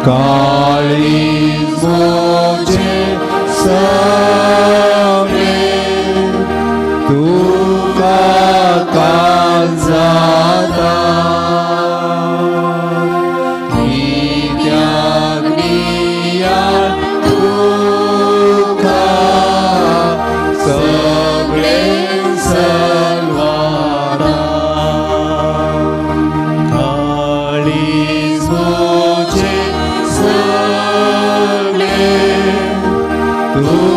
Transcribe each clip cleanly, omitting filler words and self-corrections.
काळीज म्हजें सगळें तुका कांजाता. कित्याक नियाळ तुका सगळें सलवाता. काळीज म्हजें सगळें तुका.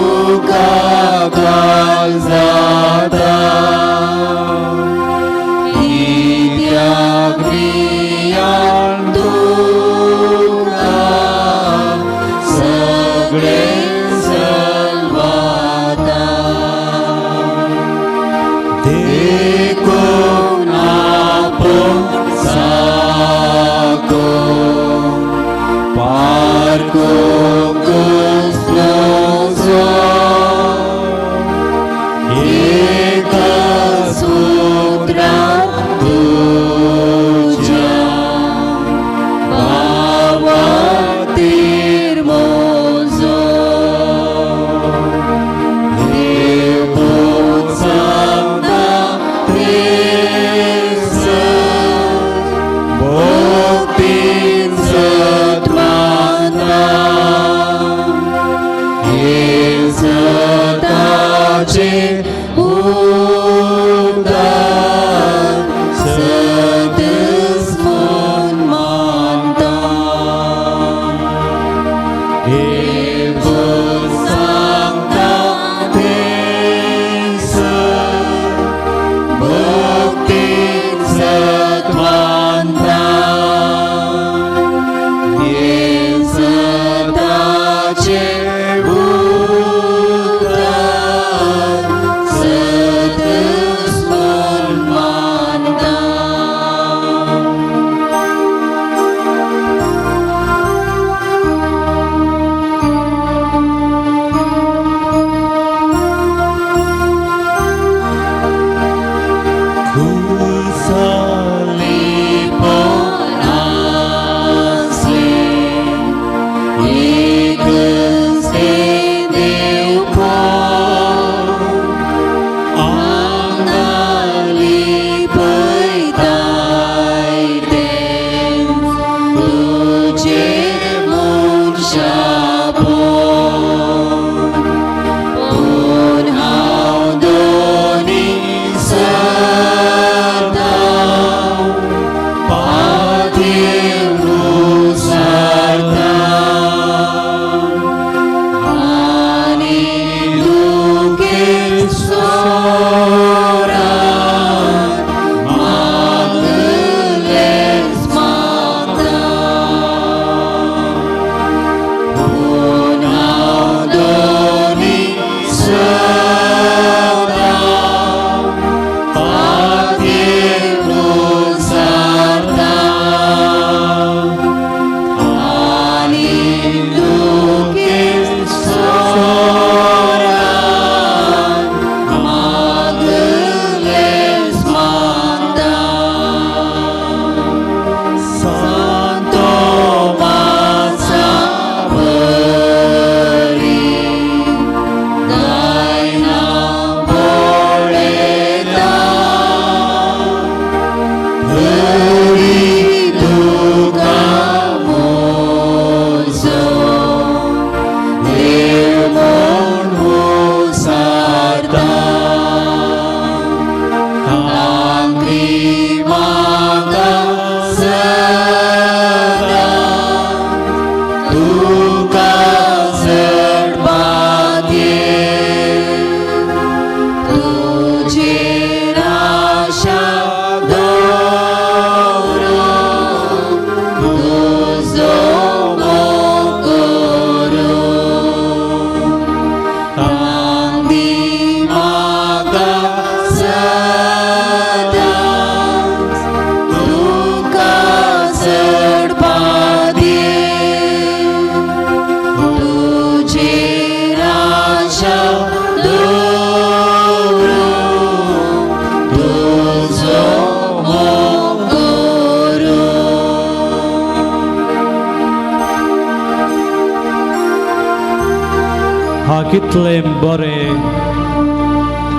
कितलें बरें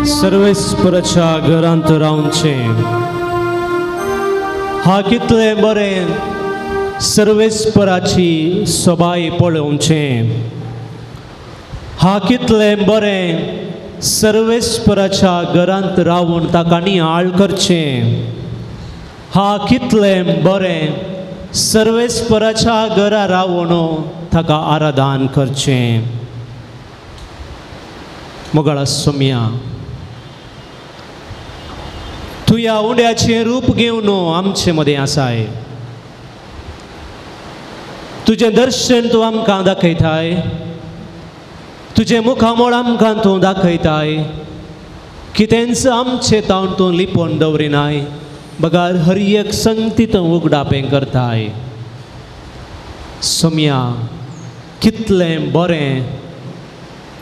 सर्वेस्पराच्या घरांत रावचें. हा कितलें बरें सर्वेस्पराची सोबाय पळोवचें. हा कितलें बरें सर्वेस्पराच्या घरांत रावून ताका नियाळ करचें. हा कितलें बरें सर्वेस्पराच्या घरा रावून ताका आराधन करचें. मोगाळा सोम्या, तूं ह्या उंड्याचें रूप घेवन आमचे मदें आसाय. तुजें दर्शन तूं आमकां दाखयताय, तुजें मुखामळ आमकां तूं दाखयताय. कितेंच आमचें तावन तूं लिपोवन दवरिनाय, बगार हर एक संगती तूं उगडापें करताय. सोम्या, कितलें बरें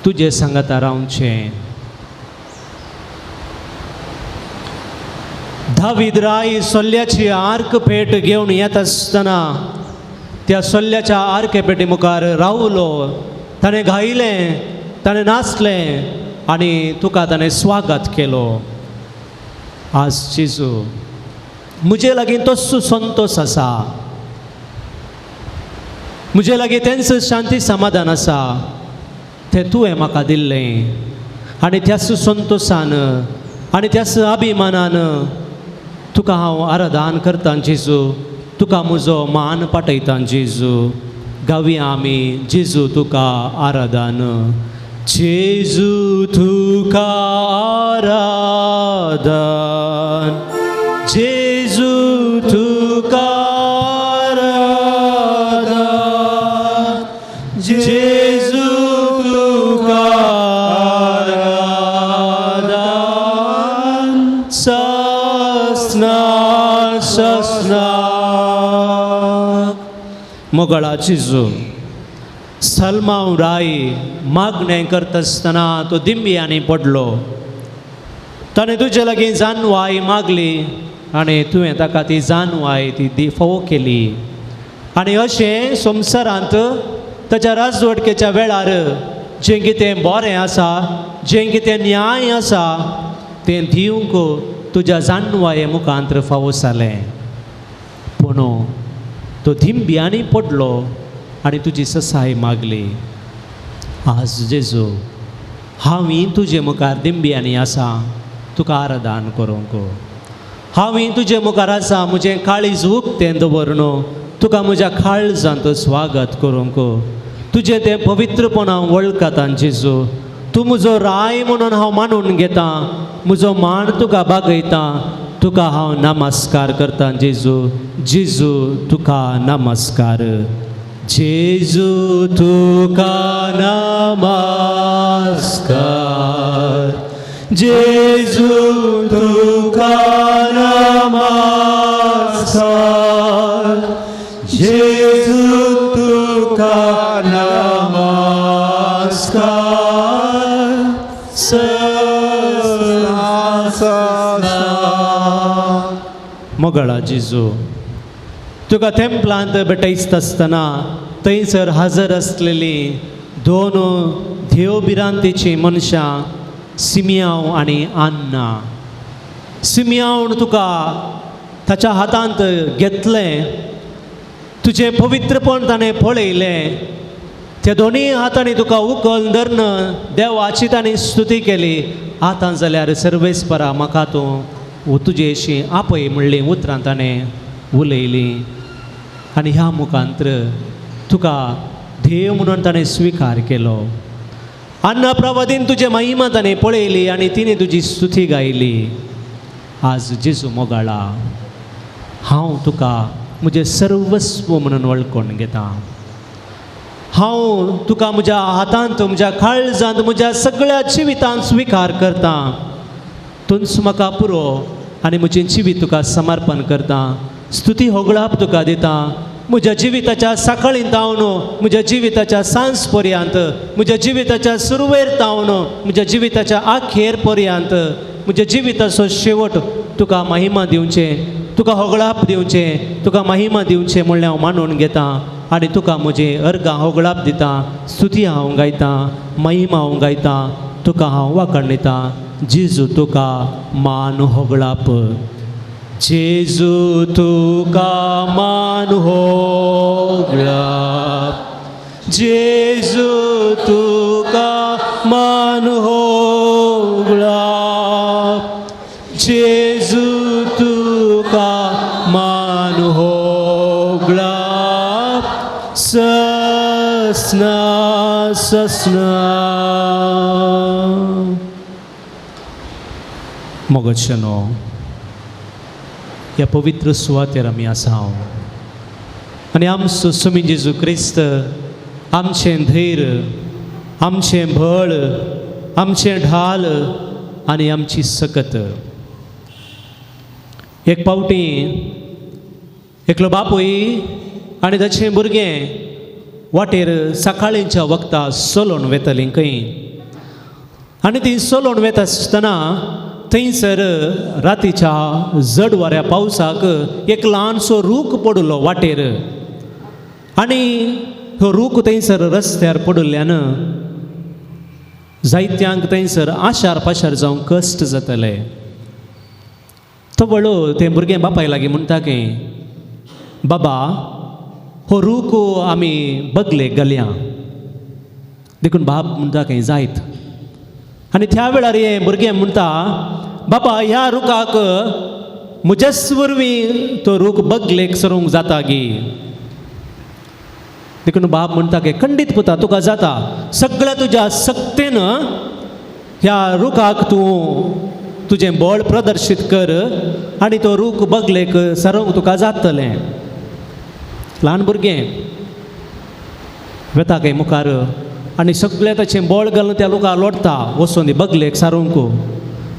तुजें सांगाता रावचें. दावीद राय सोल्ल्याची आर्क पेट घेवन येता आसतना त्या सोल्ल्याच्या आर्के पेटी मुखार रावलो. ताणें गायलें, ताणें नाचलें आनी तुका ताणें स्वागत केलो. आज जेजू म्हजे लागीं तस्सो संतोश आसा, म्हजे लागीं तेंच शांती समाधान आसा, तें तुवें म्हाका दिल्लें. आनी त्याच संतोशान आनी त्याच अभिमानान तुका हांव आराधन करतां जेजू, तुका म्हजो मान पाठयतां जेजू. गावया आमी जेजू तुका आराधन. जेजू तुका आराधन, जेजू तुका आराधन, जेजू तुका आराधन. ससना ससना. मोगळा जेजू, सलमाव राय मागणें करता आसतना तो दिंब्यांनी पडलो. ताणें तुजे लागीं जानवाय मागली आनी तुवें ताका ती जानवाय ती फावो केली. आनी अशें संवसारांत ताच्या राजवटकेच्या वेळार जें कितें बरें आसा, जें कितें न्याय आसा, तें दिवंक तुज्या जानवाये मुखांत फावो जालें. पूण तो दिंब्यांनी पडलो आनी तुजी ससाय मागली. आज जेजू, हांवूय तुजे मुखार दिंब्यांनी आसा, तुका आराधन करूंक. हांवूय तुजे मुखार आसा, म्हजें काळीज उक्तें दवरून तुका म्हज्या काळजांत स्वागत करूंक. तुजें तें पवित्रपण हांव वळखतां जेजू. तूं म्हजो राय म्हणून हांव मानून घेतां, म्हजो मान तुका बागयतां, तुका हांव नमस्कार करतां जेजू. जेजू तुका नमस्कार, जेजू तुका नमस्कार, जेजू तुका नमस्कार, जेजू तुका नमस्कार. ससना ससना. मोगळा जेजू, तुका तेंपलांत भेटयता आसतना थंयसर हजर आसलेलीं दोन देव भिरांतेचीं मनशां, सिमियांव आनी आन्ना. सिमियांवन तुका ताच्या हातांत घेतलें, तुजें पवित्रपण ताणें पळयलें. त्या दोनूय हातांनी तुका उखल धरून देवाची ताणें स्तुती केली. आतां जाल्यार सर्वेस्परा म्हाका तूं तुजेशी आपय म्हणलीं उतरां ताणें उलयलीं. आनी ह्या मुखांत तुका देव म्हणून ताणें स्विकार केलो. अन्ना प्रवादीन तुजे महिमा ताणें पळयली आनी तिणें तुजी स्तुती गायली. आज जेजू मोगाळा, हांव तुका म्हजें सर्वस्व म्हणून वळखून घेतां. हांव तुका म्हज्या हातांत, म्हज्या काळजांत, म्हज्या सगळ्या जिवितांत स्विकार करतां. तूंच म्हाका पुरो आनी म्हजें जिवीत तुका समर्पण करतां. स्तुती होगळाप तुका दितां. म्हज्या जिविताच्या सकाळीं तावन म्हज्या जिविताच्या सांज पर्यंत, म्हज्या जिविताच्या सुरवेर तावन म्हज्या जिविताच्या आखेर पर्यंत, म्हज्या जिविताचो शेवट तुका महिमा दिवचें, तुका होगळाप दिवचें, तुका महिमा दिवचें म्हणल्यार हांव मानून घेतां. आनी तुका म्हजें अर्गां होगळाप दिता, स्तुती हांव गायतां, महिमा हांव गायतां, तुका हांव वाखणयतां. जेजू तुका मान होगळाप, जेजू तुका मान होगळाप, जेजू तुका मान होगळाप, जेजू तुका मान होगळाप, ससना ससना. मोगचनो ह्या पवित्र सुवातेर आमी आसा आनी आमचो स्वामी जेजू क्रिस्त आमचें धैर्य, आमचें बळ, आमचें ढाल आनी आमची सकत. एक पावटी एकलो बापूय आनी ताचें भुरगें वाटेर सकाळींच्या वखदां चलोवन वेतालीं खंय, आनी ती चलोवन वेता आसतना थंयसर रातीच्या जड वाऱ्या पावसाक एक ल्हानसो रूख पडिल्लो वाटेर, आनी हो रूख थंयसर रस्त्यार पडिल्ल्यान जायत्यांक थंयसर आशार पाशार जावंक कश्ट जातले. तो वळो तें भुरगें बापाय लागीं म्हणटा की बाबा हो रूख आमी बगले घालया, देखून बाप म्हणटा की जायत. आनी त्या वेळार हें भुरगें म्हणटा बाबा ह्या रुखाक म्हज्याच वरवीं तो रूख बगलेक सरूंक जाता गी. देखून बाप म्हणटा की खंडीत पुता तुका जाता, सगळ्या तुज्या सक्तेन ह्या रुखाक तूं तुजें बळ प्रदर्शीत कर आनी तो रूख बगलेक सरोंक तुका जातलें. ल्हान भुरगें वेता काय मुखार आनी सगळें ताचें बळ घालून त्या लोकां लोटता वचून दी बगलेक सारूंक,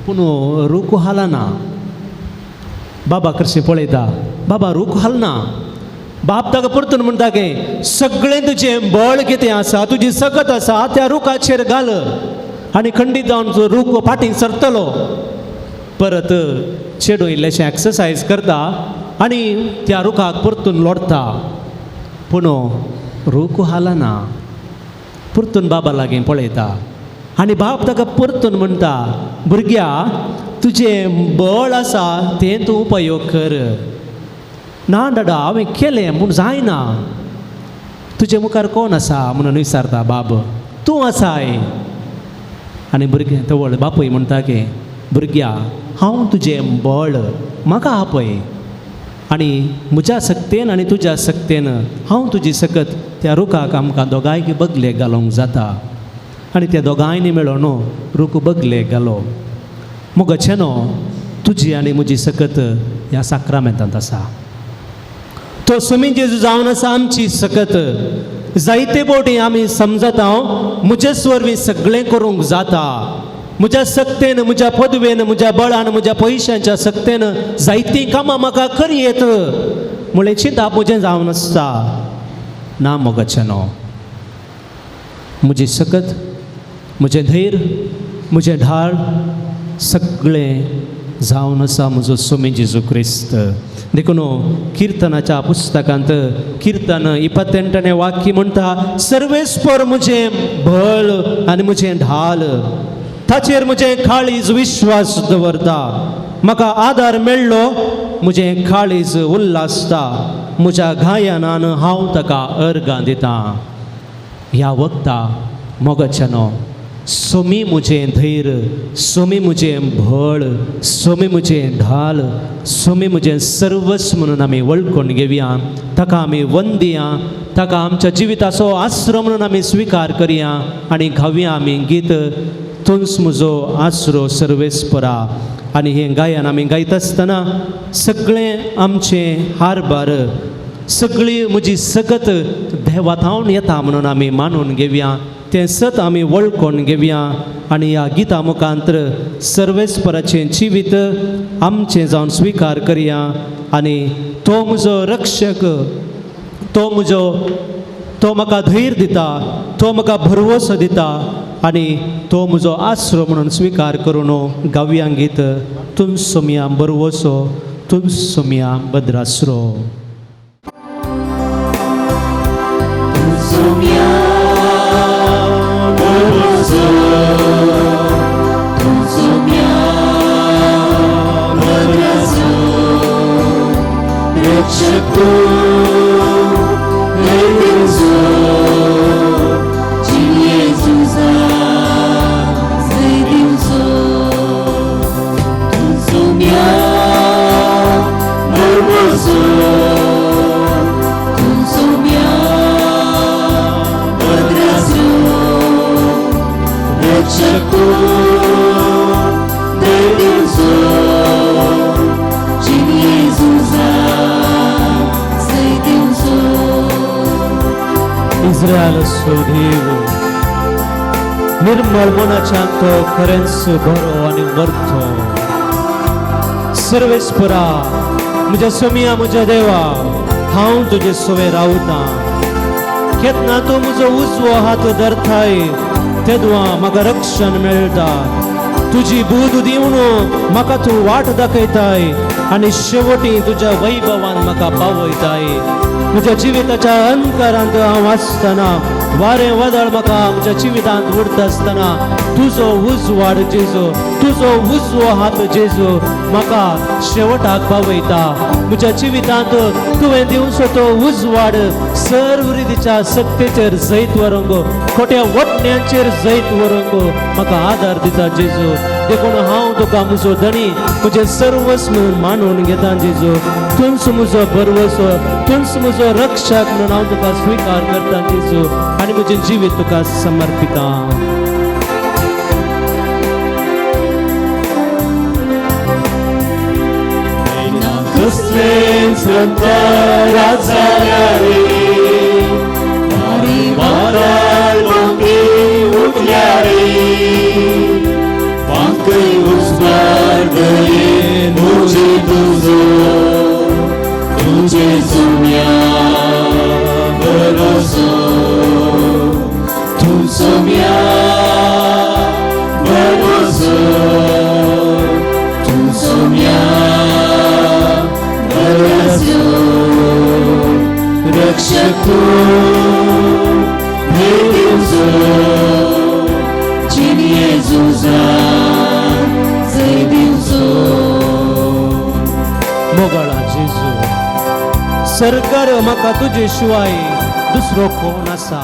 पूण रूख हालना. बाबा कशें पळयता, बाबा रूख हालना. बाप ताका परतून म्हणटा की सगळें तुजें बळ कितें आसा, तुजी सकत आसा त्या रुखाचेर घाल आनी खंडीत जावन तो रूख फाटीं सरतलो. परत चेडूं इल्लेशें एक्सरसायज करता आनी त्या रुखाक परतून लोटता, पूण रूख हालना. परतून बाबा लागीं पळयता आनी बाप ताका परतून म्हणटा भुरग्या तुजें बळ आसा तें तूं उपयोग कर. ना दादा हांवें केलें पूण जायना. तुजे मुखार कोण आसा म्हणून विचारता बाब, तूं आसाय. आनी भुरगें तवळ बापूय म्हणटा की भुरग्या हांव तुजें बळ, म्हाका आपय आनी म्हज्या सक्तेन आनी तुज्या सक्तेन हांव तुजी सकत त्या रुखाक आमकां दोगांयक बगलेक घालूंक जाता. आनी त्या दोगांयनी मेळोन रूख बगलेक घालो. मोगाचेनो तुजी आनी म्हजी सकत ह्या साक्रामेंतांत आसा. तो स्वामी जेजू जावन आसा आमची सकत. जायते फावटी आमी समजता म्हजेच वरवीं सगळें करूंक जाता, म्हज्या सक्तेन, म्हज्या पदवेन, म्हज्या बळान, म्हज्या पयशांच्या सक्तेन जायतीं कामां म्हाका करी येत म्हळें चिंतप म्हजें जावन आसता. ना मोगाचेनो म्हजी सकत, म्हजें धैर्य, म्हजें ढाळ सगळें जावन आसा म्हजो स्वामी जेजू क्रिस्त. देखून किर्तनाच्या पुस्तकांत किर्तन 28 वाक्य म्हणटा सर्वेस्पर म्हजें बळ आनी म्हजें ढाल, ताचेर म्हजें काळीज विश्वास दवरता, म्हाका आदार मेळ्ळो म्हजें काळीज उल्हासता, म्हज्या गायनान हांव ताका अर्गां दितां. ह्या वखदा मोगाच्यानो सोमी म्हजें धैर्य, सोमी म्हजें बळ, सोमी म्हजें ढाल, सोमी म्हजें सर्वस्व म्हणून आमी वळखून घेवया, ताका आमी वंदिया, ताका आमच्या जिविताचो आसरो म्हणून आमी स्विकार करया आनी गावया आमी गीत तुंच म्हजो आसरो सर्वेस्परा. आनी हें गायन आमी गायता आसतना सगळें आमचें हारभार, सगळी म्हजी सकत देवा थावन येता म्हणून आमी मानून घेवया, तें सत आमी वळखून घेवया आनी ह्या गिता मुखांतर सर्वेस्पराचें जिवीत आमचें जावन स्विकार करया. आनी तो म्हजो रक्षक, तो म्हजो, तो म्हाका धैर्य दिता, तो म्हाका भरवंसो दिता आनी तो म्हजो आसरो म्हणून स्विकार करून गावया गीत तुमचो मिया भरवंसो, तुमचो मिया भद्रासरो. सोम्या भरवंसो, तूं सोम्या भद्राचो रक्षक तूं दिवचो, जिये झुजा जय दिवचो. तूं सोम्या भरवंसो, तूं सोम्या भद्राचो रक्षक तूं दिवचो, जिये झुजा जय दिवचो. इस्रायलाचो देव निर्मळ मनाच्यान तो खरेंच बरो आनी वरतो. सर्वेस्परा म्हज्या सोमिया म्हज्या देवा, हांव तुजे सवे रावतां. केन्ना तूं म्हजो उजवो हात धरताय तेदवा म्हाका रक्षण मेळटा. तुजी बुद दिवन म्हाका तूं वाट दाखयताय आनी शेवटी तुज्या वैभवान म्हाका पावयताय. म्हज्या जिविताच्या अंधकारांत हांव आसतना, वारें वादळ म्हाका म्हज्या जिवितांत उरता आसतना तुजो उजवाड जेजू, तुजो उजवो हात जेजू म्हाका शेवटाक पावयता. म्हज्या जिवितांत तुवें दिवचो तो उजवाड सर्व रितीच्या सक्तेचेर जैत व्हरूंक, खोट्या वटण्यांचेर जैत व्हरूंक म्हाका आदार दिता जेजू. देखून हांव तुका म्हजो धणी, म्हजें सर्वस्व म्हणून मानून घेता जेजू. तूंच म्हजो भरवसो, तूंच म्हजो रक्षक म्हणून हांव तुका स्विकार करता जेजू आनी म्हजें जिवीत तुका समर्पिता. कसलेच अंतरात जाल्यार वारी वादळ भोंवती उठल्यार पांकय उजवाड दयेन म्हजे तुजो, तुजे सोम्या भरवंसो, तूं सोम्या भरवंसो, तूं सोम्या भरवंसो रक्षक तूं दिवचो, जिये झुजा जय दिवचो. मोगाळा जेजू, सरकार म्हाका तुजे शिवाय दुसरो कोण आसा.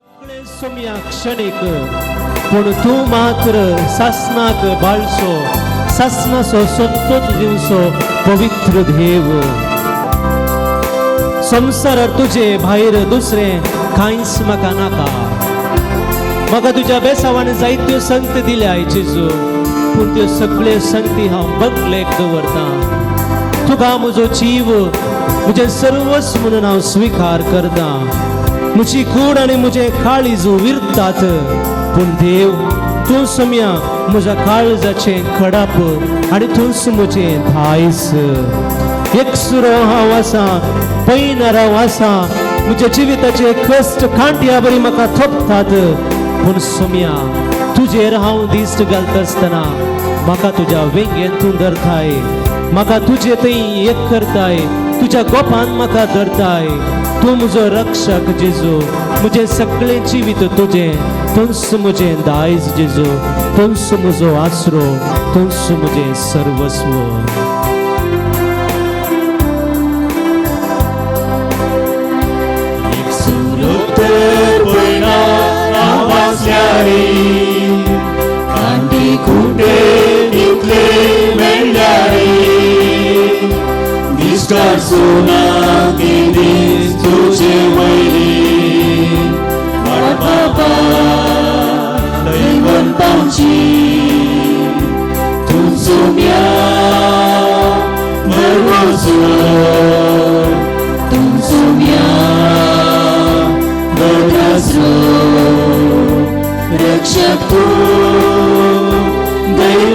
सगळे सोम्या क्षणीक, पूण तूं मात्र सासनाक बाळसो, सासनाचो संतोष दिवचो पवित्र देव. संवसारार तुजे भायर दुसरें कांयच म्हाका नाका. म्हाका तुज्या बेसावान जायत्यो संगती दिल्या जेजू, पूण त्यो सगळ्यो संगती हांव बगलेक दवरतां. तुका म्हजो जीव, म्हजें सर्वस्व म्हणून हांव स्विकार करतां. म्हजी कूड आनी म्हजें काळीज विरतात, पूण देव तूं सोम्या म्हज्या काळजाचें खडाप आनी तूंच म्हजें धायस. एकसुरो हांव आसा, पयनार हांव आसा, म्हज्या जिविताचे कश्ट कांट्या बरी म्हाका थोपतात, पूण सोम्या तुजेर हांव दिश्ट घालता आसतना म्हाका तुज्या वेंगेंत तूं धरताय, म्हाका तुजे थंय एक करताय, तुज्या गोपान म्हाका धरताय. तूं म्हजो रक्षक जेजू, म्हजें सगळें जिवीत तुजें, तूंच म्हजें दायज जेजू, तूंच म्हजो आसरो, तूंच म्हजें सर्वस्व. एकसुरो तर पयना हांव आसल्यार, कांटे खुंटे तितले मेळ्ळ्यार, दिश्टार सोना ते दीस तुजे वयली, वाट बाबा दैवन पावची, तूं सोम्या भरवंसो, तूं सोम्या भद्राचो रक्षक तूं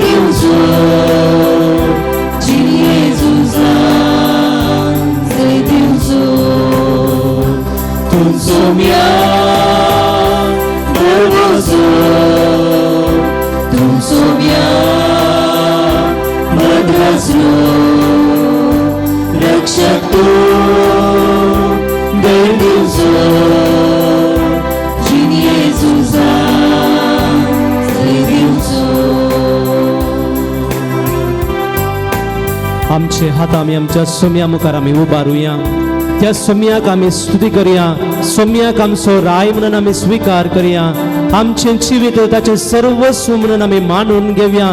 दिवचो, जिये झुजा जय दिवचो. तूं सोम्या भरवंसो, तूं सोम्या भद्राचो रक्षक तूं दिवचो, आमचे हात आमी आमच्या सोम्या मुखार आमी उबारुया. त्या सोम्याक आमी स्तुती करया. सोम्याक आमचो राय म्हणून आमी स्विकार करया. आमचें जिवीत ताचें सर्वस्व म्हणून आमी मानून घेवया.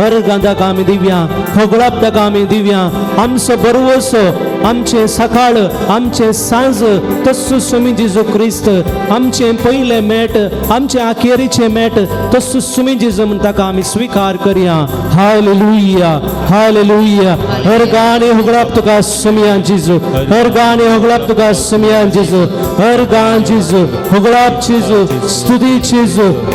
अर्गां ताका आमी दिवया, होगळाप ताका आमी दिवया. आमचो बरवसो, आमचें सकाळ, आमचें सांज तस्सू सुमी जेजू क्रिस्त. आमचें पयलें मेट, आमचें आखेरीचें मेट तस्सू सुमी जेजू म्हूण ताका आमी स्विकार करया. हालेलुया, हालेलुया. हर गाणे होगळाप तुका सुमयान जेजू. हर गाणे होगळाप तुका सुमयान जेजू. हर गान जेजू, होगळाप जेजू, स्तुती जेजू.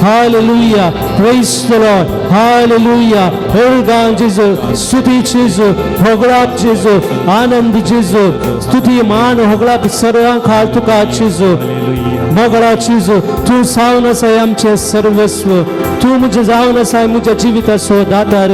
Hallelujah, praise the Lord. Hallelujah. हर गान जेजू, स्तुती जेजू, होगळाप जेजू, आनंद जेजू, स्तुती मान होगळाप सर्वां खाल तुका जेजू. मोगळा जेजू, तूं जावन आसाय आमचें सर्वस्व. तूं म्हजें जावन आसाय म्हज्या जिविताचो दातार.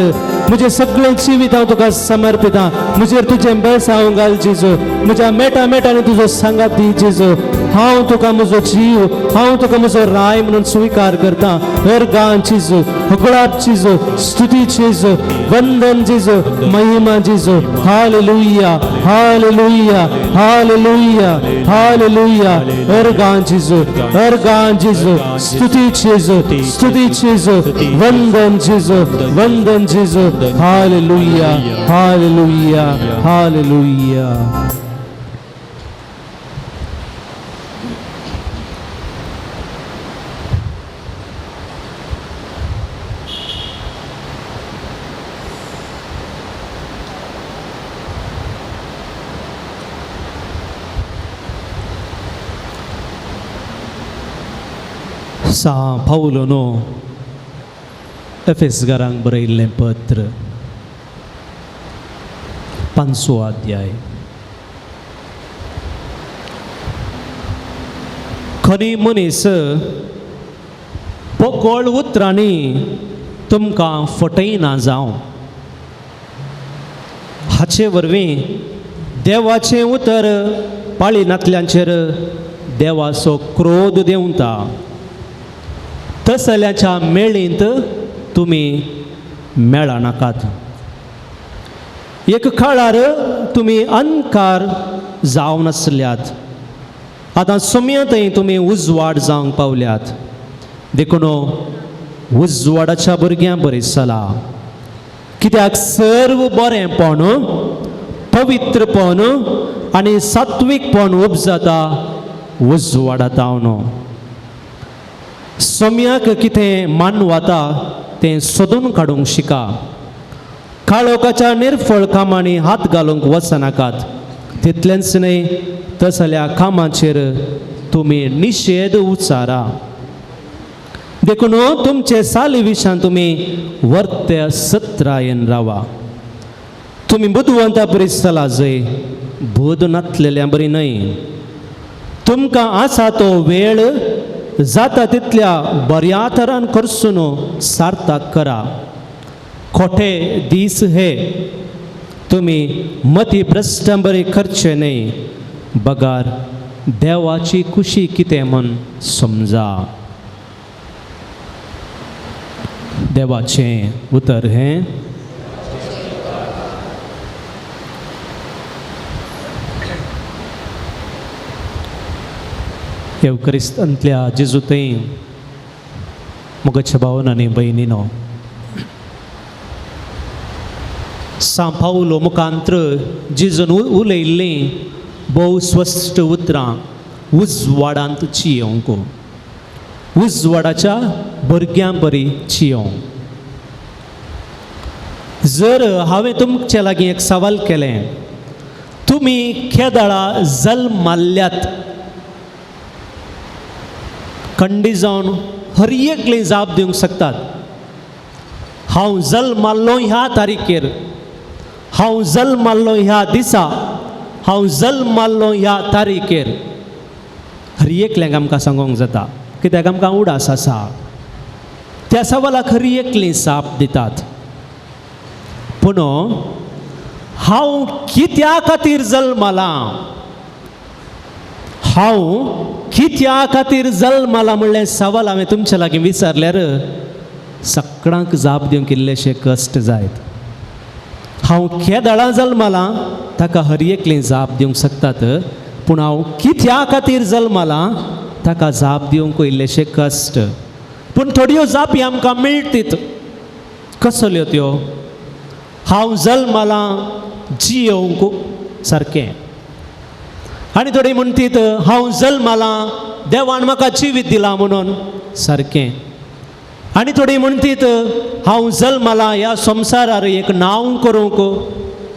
म्हजें सगळें जिवीत हांव तुका समर्पिता. म्हजेर तुजें बेसांव घाल जेजू. म्हज्या मेटा मेटांनी तुजो सांगात दी जेजू. हांव तुका म्हजो जीव, हांव तुका म्हजो राय म्हणून स्विकार करता. हर गान जेजू, होगळाप जेजू, स्तुती जेजू, वंदन जेजू, महिमा जेजू. हालेलुया, हालेलुया, हालेलुया, हालेलुया. हर गान जेजू, हर गान जेजू, स्तुती जेजू, स्तुती जेजू, वंदन जेजू, वंदन जेजू. हालेलुया, हालेलुया, हालेलुया. सा पावलो एफेसगारांक बरयल्लें पत्र, पांचवो अध्याय. खरी मनीस पोकळ उतरांनी तुमकां फटयना जावं. हाचे वरवीं देवाचें उतर पाळिनातल्यांचेर देवाचो क्रोध देंवता. तसल्याच्या मेळींत तुमी मेळनाकात. एक काळार तुमी अंधकार जावन आसल्यात, आतां सोम्यांतय तुमी उजवाड जावंक पावल्यात. देखून उजवाडाच्या भुरग्यां बरी चला, कित्याक सर्व बरेंपण, पवित्रपण आनी सात्वीकपण उपजाता उजवाडांत. सोम्याक कितें मानवता तें सोदून काडूंक शिका. काळोखाच्या निर्फळ कामांनी हात घालूंक वचनाकात. तितलेंच न्हय, तसल्या कामाचेर तुमी निशेद उचारा. देखून तुमचे साली विशान तुमी वर्ते सत्रायेन रावा. तुमी बुदवंता बरी चला जय, बुद नातलेल्या बरी न्हय. तुमकां आसा तो वेळ जाता तितल्या बऱ्या तरान करसून सार्थक करा. खोटे दीस हे, तुमी मती भ्रश्ट बरे करचे न्हय, बगार देवाची खुशी कितें म्हूण समजा. देवाचें उतर हें. येवक्रिस्तांतल्या जेजू थंय मोगाच्या भावन आनी भयणीनो, सां पावलो मुखांत्र जेजून उलयल्लीं भोव स्पश्ट उतरां, उजवाडांत चियोंक, उजवाडाच्या भुरग्यां बरी चियोंक. जर हांवें तुमचे लागीं एक सवाल केलें, तुमी केदळा जल्माल्ल्यात, खंडी जावन हर एकली जाप दिवंक शकतात. हांव जल्माल्लो ह्या तारीखेर, हांव जल्माल्लो ह्या दिसा, हांव जल्माल्लो ह्या तारीखेर. हर एकल्यांक आमकां सांगूंक जाता, कित्याक आमकां उडास आसा. त्या सवालाक हर एकली जाप दितात. पूण हांव कित्या खातीर जल्मालां, हांव कित्या खातीर जल्मालां म्हणलें सवाल हांवें तुमच्या लागीं विचारल्यार सगळ्यांक जाप दिवंक इल्लेशे कश्ट जायत. हांव केदळां जल्मलां ताका हर एकली जाप दिवंक शकतात, पूण हांव कित्या खातीर जल्मलां ताका जाप दिवंक इल्लेशे कश्ट. पूण थोड्यो जापी आमकां मेळटीत. कसल्यो त्यो? हांव जल्मलां जियोवंक सारकें. आनी थोडी म्हणटीत हांव जल्मलां देवान म्हाका जिवीत दिलां म्हणून सारकें. आनी थोडी म्हणटीत हांव जल्मलां ह्या संवसारार एक नांव करूंक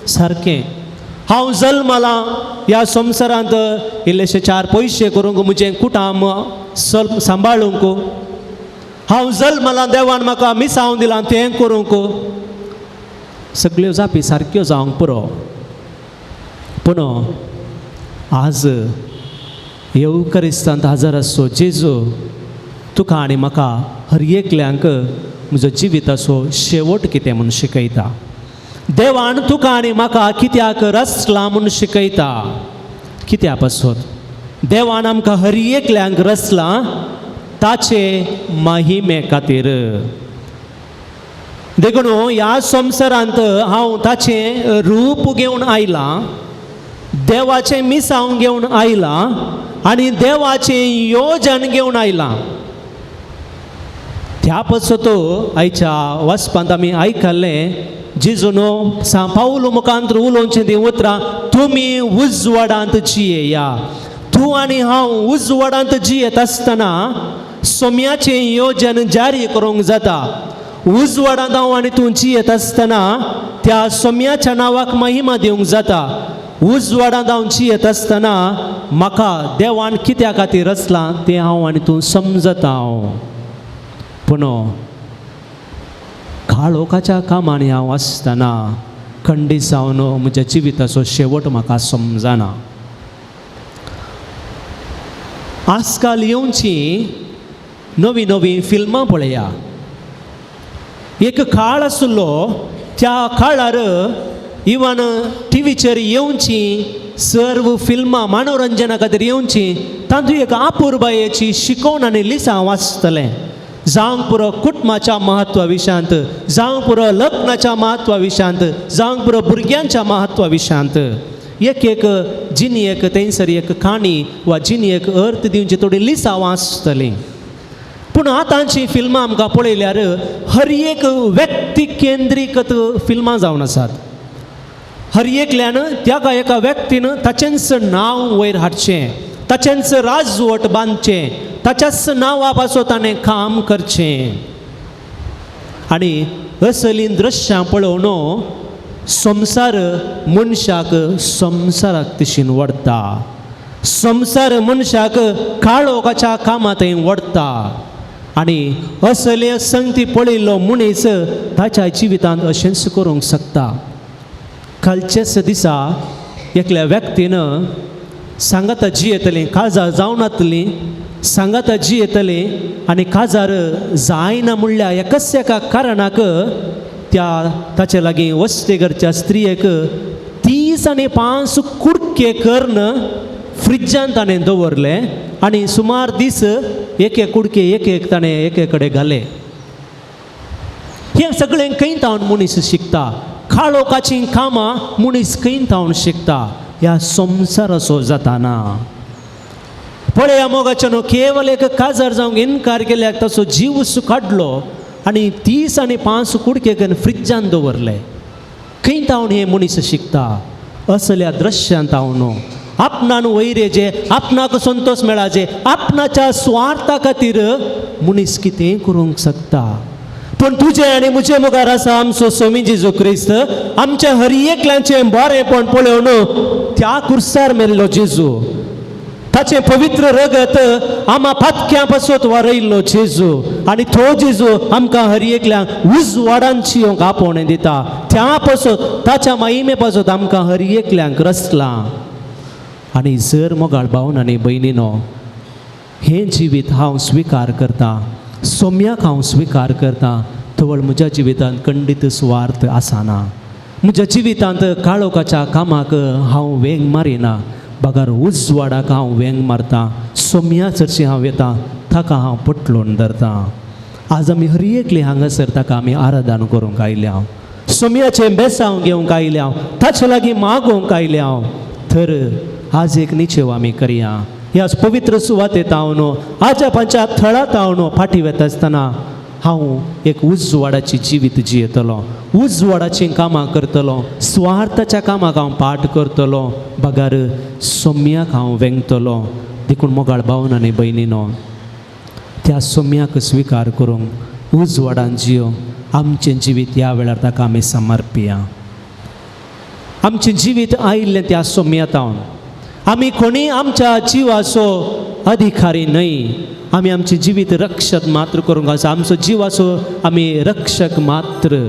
सारकें. हांव जल्मलां ह्या संवसारांत इल्लेशे चार पयशे करूंक, म्हजें कुटाम सांबाळूंक. हांव जल्मलां देवान म्हाका मिसांव दिलां तें करूंक. सगळ्यो जापी सारक्यो जावंक पुरो. पूण आज येवकरिस्तांत हजर आसचो जेजू तुका आनी म्हाका हर एकल्यांक म्हजो जिविताचो शेवट कितें म्हूण शिकयता. देवान तुका आनी म्हाका कित्याक रचला म्हूण शिकयता. कित्या पासत देवान आमकां हर एकल्यांक रचला ताचे महिमे खातीर. देखून ह्या संवसारांत हांव ताचें रूप घेवन आयलां, देवाचें मिसांव घेवन आयलां आनी देवाचें योजन घेवन आयलां. त्या पासत आयच्या वाचपांत आमी आयकल्लें जेजून सांत पावलू मुखांत उलोवचें तीं उतरां, तुमी उजवाडांत जियेया. तूं आनी हांव उजवाडांत जियेत आसतना सोम्याचें योजन जारी करूंक जाता. उजवाडांत हांव आनी तूं जियेत आसतना त्या सोम्याच्या नांवाक महिमा दिवंक जाता. उजवाडांत हांव जियेत आसतना म्हाका देवान कित्या खातीर रचलां तें हांव आनी तूं समजता. हांव पूण काळोखाच्या कामांनी हांव आसतना खंडीत जावन म्हज्या जिविताचो शेवट म्हाका समजना. आजकाल येवची नवीं नवीं फिल्मां पळया. एक काळ आसलो त्या काळार इवन टिवीचेर येवची सर्व फिल्मां मनोरंजना खातीर येवची तातूंत एक आपुरबायेची शिकवण आनी लिसांव वाचतलें. जावंक पुरो कुटुंबाच्या म्हत्वा विशयांत, जावंक पुरो लग्नाच्या म्हत्वा विशयांत, जावंक पुरो भुरग्यांच्या म्हत्वा विशयांत एक एक जिणेक थंयसर एक काणी वा जिणेक अर्थ दिवची थोडी लिसांवां आसतलीं. पूण आतांची फिल्मां आमकां पळयल्यार हर एक व्यक्ती केंद्रीकृत फिल्मां जावन आसात. हर एकल्यान त्या एका व्यक्तीन ताचेंच नांव वयर हाडचें, ताचेंच राजवट बांदचें, ताच्याच नांवा पासून ताणें काम करचें. आनी असलीं दृश्यां पळोवन संवसार मनशाक संवसाराक दिशेन व्हरता, संवसार मनशाक काळोखाच्या कामांत व्हरता. आनी असले संगती पळयल्लो मनीस ताच्या जिवितांत अशेंच करूंक शकता. कालच्याच दिसा एकल्या व्यक्तीन सांगाता जियेतली, काजार जावनातली, सांगाता जियेतली आनी काजार जायना म्हणल्यार एकाच एका कारणाक त्या ताचे लागीं वस्तेघरच्या स्त्रियेक 30 आनी 5 कुडके करून फ्रिजान ताणें दवरले आनी सुमार दीस एक एक कुडके एक एक ताणें एके कडेन घाले. हें सगळें खंय तावन मनीस शिकता? काळोखाचीं कामां मनीस खंय तावन शिकता? ह्या संवसाराचो जाताना. पळया मोगाच्यानो, केवल एक काजार जावंक इनकार केल्याक ताचो जीव काडलो आनी 30 आनी 5 कुडके करून फ्रिजान दवरले. खंय तावन हे मनीस शिकता? असल्या दृश्यांत तावन आपणान वयर जे आपणाक संतोष मेळाचे, आपणाच्या स्वार्था खातीर मनीस कितेंय करूंक शकता. पूण तुजें आनी म्हजे मुखार आसा आमचो स्वामी जेजू क्रिस्त. आमच्या हर एकल्याचें बरेंपण पळोवन त्या कुर्सार मेल्लो जेजू, ताचें पवित्र रगत आमा पातक्यां पासत वारयल्लो जेजू, आनी तो जेजू आमकां हर एकल्यांक उजवाडांची आपोवणें दिता. त्या पासत ताच्या माहिमे पासत आमकां हर एकल्यांक रचलां. आनी जर मोगाळ भावन आनी भयणीनो, हें जिवीत हांव स्विकार करतां, सोम्याक हांव स्विकार करतां, तवळ म्हज्या जिवितांत खंडीत सुवार्थ आसना. म्हज्या जिवितांत काळोखाच्या कामाक हांव वेंग मारिना, बगर उजवाडाक हांव वेंग मारतां. सोम्या चडशी हांव येता, ताका हांव पटलोवन धरतां. आज आमी हर एकली हांगासर ताका आमी आराधन करूंक आयल्या. सोम्याचें बेसांव घेवंक आयल्या हांव, ताचे लागीं मागोवंक आयल्या हांव. तर आज एक निचेव आमी करया. ह्या पवित्र सुवातेत हांव आजापांच्या थळांत हांव फाटीं वता आसतना हांव एक उजवाडाची जिवीत जियेतलो, उजवाडाचीं कामां करतलो, स्वार्थाच्या कामाक हांव पाठ करतलो, बगार सोम्याक हांव वेंगतलो. देखून मोगाळ भावन आनी भयणीनो, त्या सोम्याक स्विकार करूंक उजवाडान जियो आमचें जिवीत ह्या वेळार ताका आमी समर्पिया. आमचें जिवीत आयिल्लें त्या सोम्यातावन. आमी कोणी आमच्या जिवाचो अधिकारी न्हय. आमी आमचें जिवीत रक्षक मात्र करूंक आसा. आमचो जिवाचो आमी रक्षक मात्र,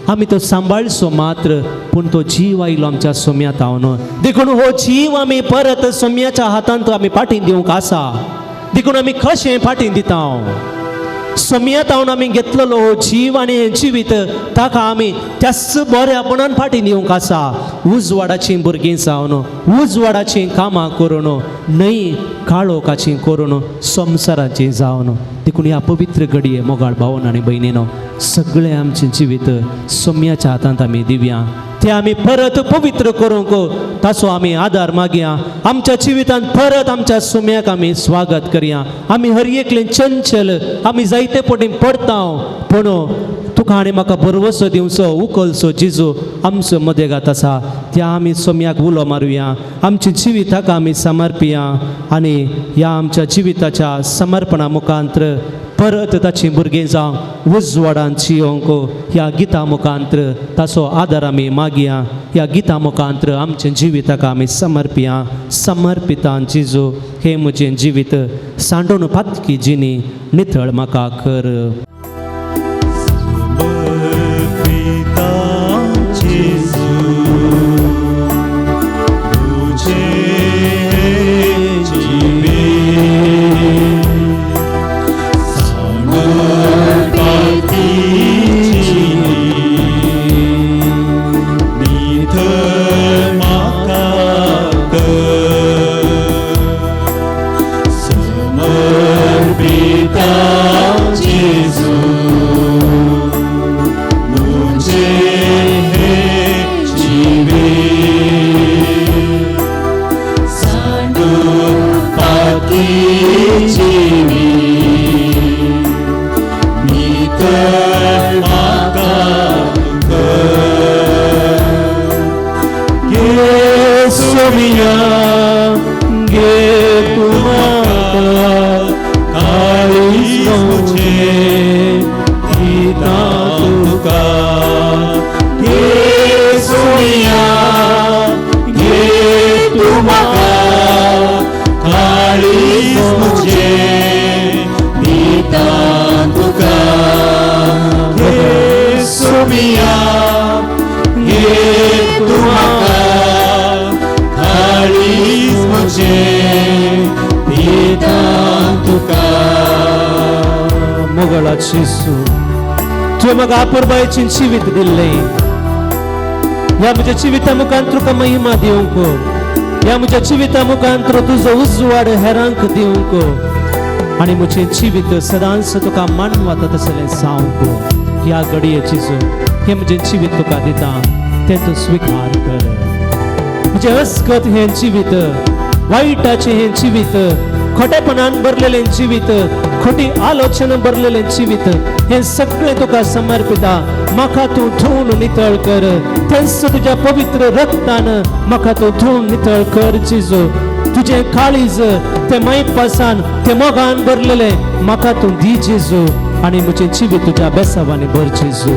आमी तो सांबाळचो मात्र, पूण तो जीव आयलो आमच्या सोम्यातावन. देखून हो जीव आमी परत सोम्याच्या हातांत आमी फाटीं दिवंक आसा. देखून आमी कशें फाटीं दिता? सोम्यातावन आमी घेतलेलो हो जीव आनी हें जिवीत ताका आमी त्याच बऱ्यापणान फाटीं दिवंक आसा. उजवाडाचीं भुरगीं जावन उजवाडाचीं कामां करून न्हय काळोखाचीं करून संवसाराचीं जावन. देखून ह्या पवित्र घडये मोगाळ भावन आनी भयणीनो, सगळें आमचें जिवीत सोम्याच्या हातांत आमी दिवया. ते आमी परत पवित्र करूंक ताचो आमी आदार मागया. आमच्या जिवितांत परत आमच्या सोम्याक आमी स्वागत करया. आमी हर एकले चंचल, आमी जायते पटी पडता, पूण तुका आनी म्हाका भरवसो दिवचो उखलचो जिजू आमचो मदेगात आसा. त्या आमी सोम्याक उलो मारुया, आमच्या जिविताक आमी समर्पिया आनी ह्या आमच्या जिविताच्या समर्पणा मुखांत्र परत ताची भुरगीं जावं उजवाडान जियोंक ह्या गिता मुखांत्र ताचो आदार आमी मागया. ह्या गिता मुखांत्र आमचें जिविताक आमी समर्पिया. समर्पितान जिजू हें म्हजें जिवीत सांडून पातकी जिणी नितळ म्हाका कर. तुवें म्हाका अपुरबायेचें जिवीत दिल्लें. ह्या म्हज्या जिविता मुखार तुका महिमा दिवंक, ह्या म्हज्या जिविता मुखार तुजो उजवाड हेरांक दिवंक आनी म्हजें जिवीत सदांच तुका मानवता तसलें जावंक. ह्या घडये जिजू हें म्हजें जिवीत तुका दिता, तें तूं स्विकार कर. म्हजें अस्कत हें जिवीत, वायटाचें हें जिवीत, खोटेपणान भरलेलें जिवीत, खोटी आलोचना भरलेलें जिवीत, हें सगळें तुका समर्पिता. म्हाका तूं धुवन नितळ कर. तेंच तुज्या पवित्र रक्तान म्हाका तूं धुवन नितळ कर जिजू. तुजें काळीज तें मायपासान तें मोगान भरलेलें म्हाका तूं दी जिजू आनी म्हजें जिवीत तुज्या बेसावांनी भर जिजू.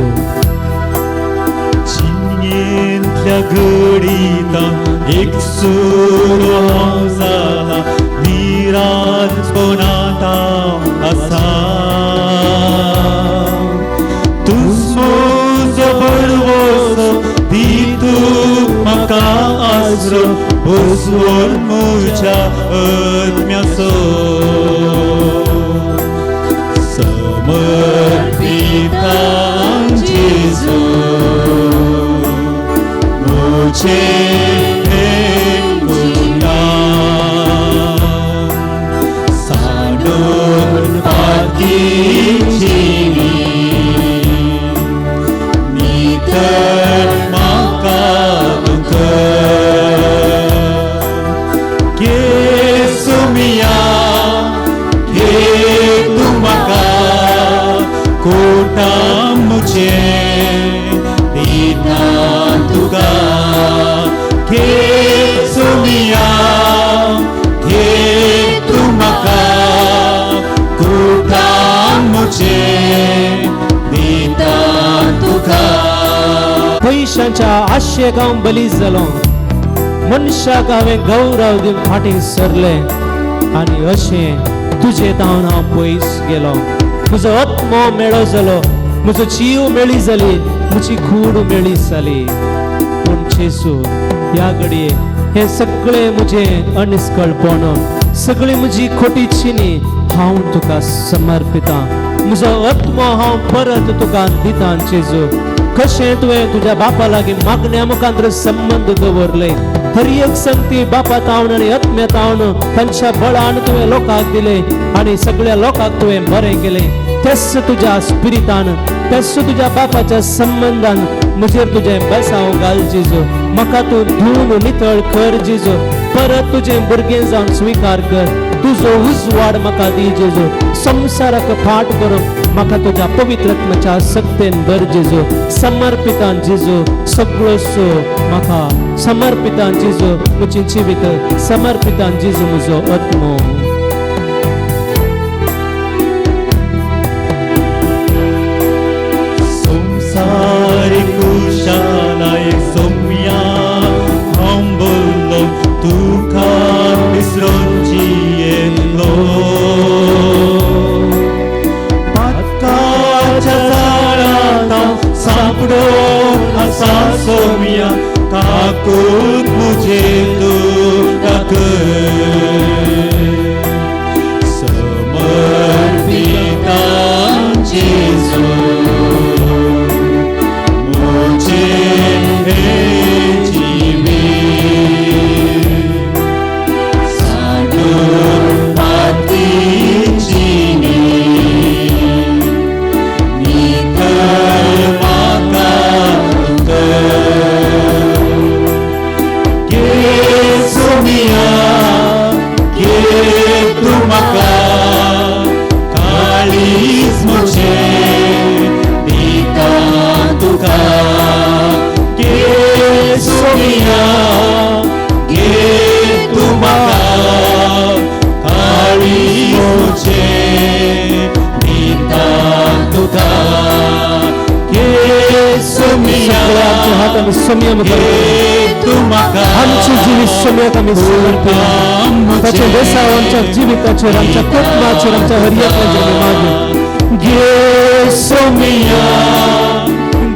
जिणेंतल्या घडितां एक सुरो हांव जाला, निराशपणांत हांव आसा. तूं म्हजो भरवसो दी तूं म्हाका आसरो, बसवन म्हज्या आत्म्याचो. समर्पिता जेजू म्हजें सांडून पातकी जिणी नितळ सोमिया घे तूं म्हाका कोटा मुझे दिता तुका घे सोमिया घे तूं म्हाका कोटा मुझे दिता तुका. पयशांच्या आशेक हांव बली जालो, मनशाक हांवें गौरव दिवन फाटीं सरलें आनी अशें तुजे तावन हांव पयस गेलो. म्हजो आत्मो मेळो जालो, म्हजो जीव मेळी जाली, म्हजी कूड मेळी जाली. पूण जेजू ह्या घडये हें सगळें म्हजें अनिस्कळपण, सगळी म्हजी खोटी चिनी हांव तुका समर्पितां. म्हजो आत्मो हांव परत तुका दितां जेजू. कशें तुवें तुज्या बापा लागीं मागण्या मुखार संबंद दवरले, हर एक संगती बापा तावन आनी आत्म्या तावन तांच्या बळान तुवें लोकांक दिले आनी सगळ्या लोकांक तुवें बरें केलें. तेच तुज्या स्पिरितान, तेच तुज्या बापाच्या संबंदान म्हजेर तुजें बेसांव घाल जेजू. म्हाका तूं धुवन नितळ कर जेजू. परत तुजें भुरगें जावन स्विकार कर. तुजो उजवाड म्हाका दी जेजू. संवसाराक फाट करूंक म्हाका तुज्या पवित्रत्माच्या शक्तेन भर जेजू. समर्पितान जेजू सगळो सो म्हाका समर्पितान जेजू म्हजें जिवीत, समर्पितान जेजू म्हजो आत्मो. संसारी कुशालाय सोम्या हांव बोल्लो तुका विसरून जियेलो. पातकाच्या जाळांत हांव सांपडोन आसा सोम्या, काकूत म्हजे तुका कर. समर्पितां जेजू मुझे जीवे साडून पातीचीनी नितळ म्हाका कर. घे सोमिया घे तूं म्हाका काळीज म्हजें दिता तुका. घे सोमिया घे तूं म्हाका काळीज म्हजें दिता तुका. घे सोमिया सगळे आमचे हात आमी सोमया मुखार घे तूं म्हाका आमचें जिवीत सोमयाक आमी समर्पिता. ताचें बेसांव आमच्या जिविताचेर, आमच्या कुटुंबाचेर, आमच्या हरयेकल्याचेर आमी मागूं. घे सोमिया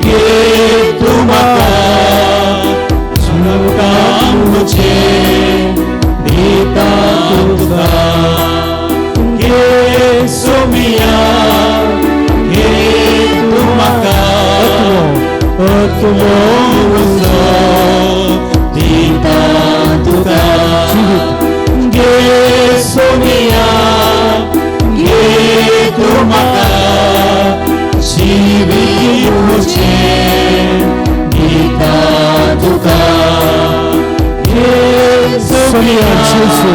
घे तूं म्हाका झुमका मुझे दिता तुका. घे सोमिया घे तूं म्हाका आत्मो म्हजो दिता तुका. घे सोमिया घे तूं म्हाका जिवीत म्हजें दिता तुका. घे सोमया जेजू,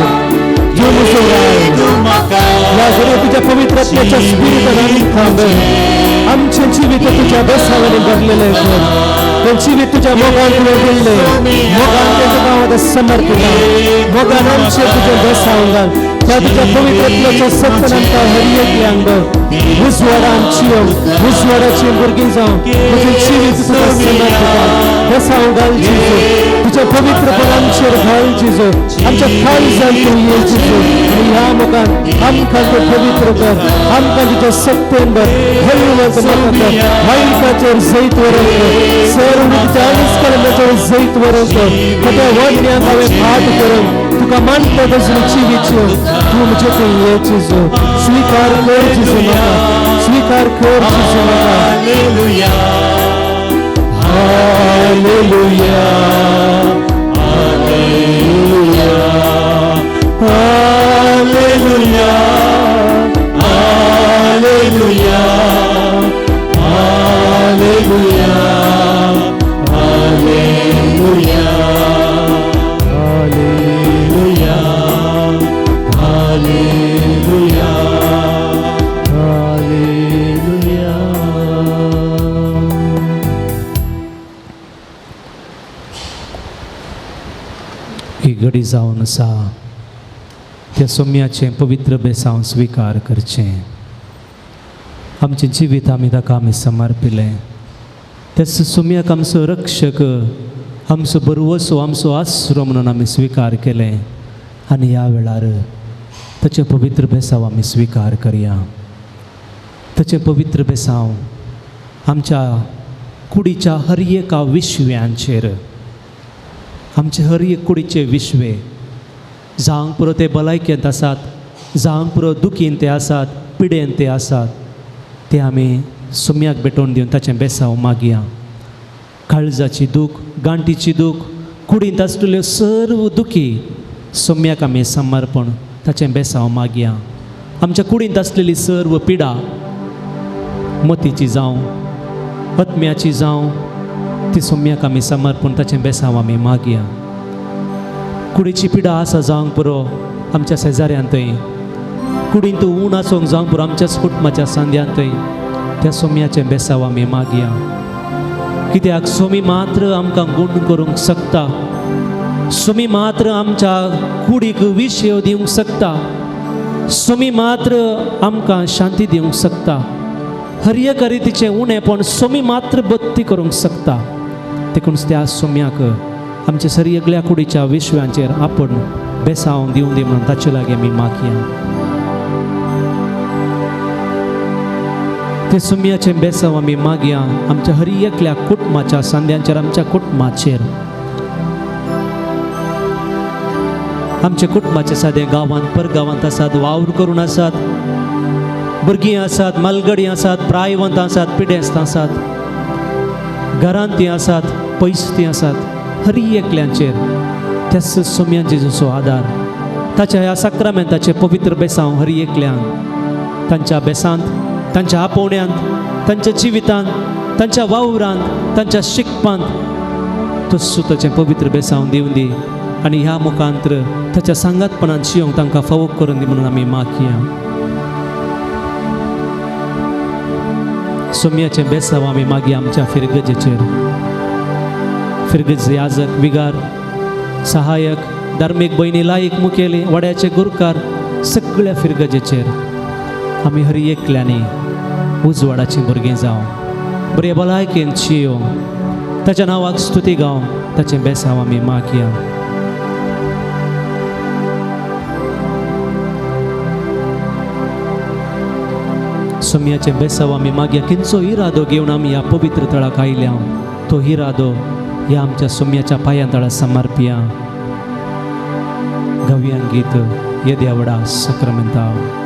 देव म्हजो राय. तूं म्हाका ह्या घडये तुज्या पवित्र आत्म्याच्या स्पिरिटान आमी थांबय. आमचें जिवीत तुज्या बेसावांनी भरलेलें कर. तें जिवीत तुज्या मोगान तुवें दिल्लें, मोगान तें तुका हांव आतां समर्पितां. मोगान आमचें तुजें बेसांव घाल. त्या तुज्या पवित्र आत्म्याच्या सत्तान आमकां हरयेकल्यांक भर. उजवाडान जियो, उजवाडाचीं भुरगीं जावं. म्हजें जिवीत तुका समर्पितां. बेसांव घाल जेजू. तुज्या पवित्रपण आमचेर घाल जेजू. आमच्या काळजान तूं ये जेजू आनी ह्या मुखार आमकां तूं पवित्र कर. आमकां तुज्या शक्तेन भर. हळूहळू म्हाका कर. वायटाचेर जैत वरोवंक कर. सर्व तुज्या अनिस्कलमाचेर जैत वरोवंक कर. म्हज्या वडण्यांक हांवें फाट करून तुका मानता तसली जिवीत तूं म्हजे थंय ये जेजू. स्विकार कर जेजू म्हाका, स्विकार कर जेजू म्हाका. Hallelujah, hallelujah, hallelujah, hallelujah, hallelujah, hallelujah, hallelujah, hallelujah, hallelujah. जावन आसा त्या सोम्याचें पवित्र बेसांव स्विकार करचें. आमचें जिवीत आमी ताका आमी समर्पिलें. त्याच सोम्याक आमचो रक्षक, आमचो बरवसो, आमचो आसरो म्हणून आमी स्विकार केलें आनी ह्या वेळार ताचें पवित्र बेसांव आमी स्विकार करया. ताचें पवित्र बेसांव आमच्या कुडीच्या हर एका विश्व्यांचेर, आमचे हर एक कुडीचे विश्वे जावंक पुरो ते भलायकेंत आसात, जावंक पुरो दुखीन ते आसात, पिडेन ते आसात, ते आमी सोम्याक भेटोवन दिवन ताचें बेसांव मागया. काळजाची दूख, गांठीची दूख, कुडींत आसलेल्यो सर्व दुखी सोम्याक आमी समर्पण ताचें बेसांव मागया. आमच्या कुडींत आसलेली सर्व पिडा, मतीची जावं, आत्म्याची जावं, ती सोम्याक आमी समर्पण ताचें बेसांव आमी मागया. कुडीची पिडा आसा जावंक पुरो आमच्या शेजाऱ्यांतय, कुडींत ऊण आसूंक जावंक पुरो आमच्याच कुटुंबाच्या सांद्यांतय, त्या सोम्याचें बेसांव आमी मागया. कित्याक सोमी मात्र आमकां गुण करूंक शकता, सोमी मात्र आमच्या कुडीक विशय दिवंक शकता, सोमी मात्र आमकां शांती दिवंक शकता. हर एक रितीचें उणेपण सोमी मात्र बत्ती करूंक शकता. देखून त्या सोम्याक आमच्या सगळ्या कुडीच्या विश्वांचेर आपण बेसांव दिवं दी म्हणून ताचे लागीं आमी मागया. ते सोम्याचें बेसांव आमी मागया आमच्या हर एकल्या कुटुंबाच्या सांद्यांचेर, आमच्या कुटुंबाचेर, आमच्या कुटुंबाचे सादे गांवांत परगांवांत आसात, वावर करून आसात, भुरगीं आसात, मालगडी आसात, प्रायवंत आसात, पिडेस्त आसात, घरांत तीं आसात, पयस तीं आसात, हर एकल्यांचेर त्याच सोम्यान जेजूचो आदार, ताच्या ह्या साक्रामेंताचें पवित्र बेसांव हर एकल्यान तांच्या बेसांत, तांच्या आपोवण्यांत, तांच्या जिवितांत, तांच्या वावरांत, तांच्या शिकपांत तस्सो ताचें पवित्र बेसांव दिवन दी आनी ह्या मुखांत्र ताच्या सांगातपणान शिवंक तांकां फावो करून दी म्हणून आमी मागया. सोम्याचें बेसांव आमी मागया आमच्या फिरगजेचेर. फिरगज याजक, विगार, सहायक, धार्मीक भयणी, लायक मुखेली, वड्याचे गुरकार, सगळ्या फिरगजेचेर आमी हर एकल्यांनी उजवाडाचीं भुरगीं जावं, बरे भलायकेन शियोवंक ताच्या नांवाक स्तुती गावंक ताचें बेसांव आमी मागया. सोम्याचें बेसांव आमी मागया. किंचो इरादो घेवन आमी ह्या पवित्र थळाक आयल्या, तो इरादो ह्या आमच्या सोम्याच्या पांयां तळा समर्पया. गव्यां गीत येद्या व्हडा साक्रामेंताव.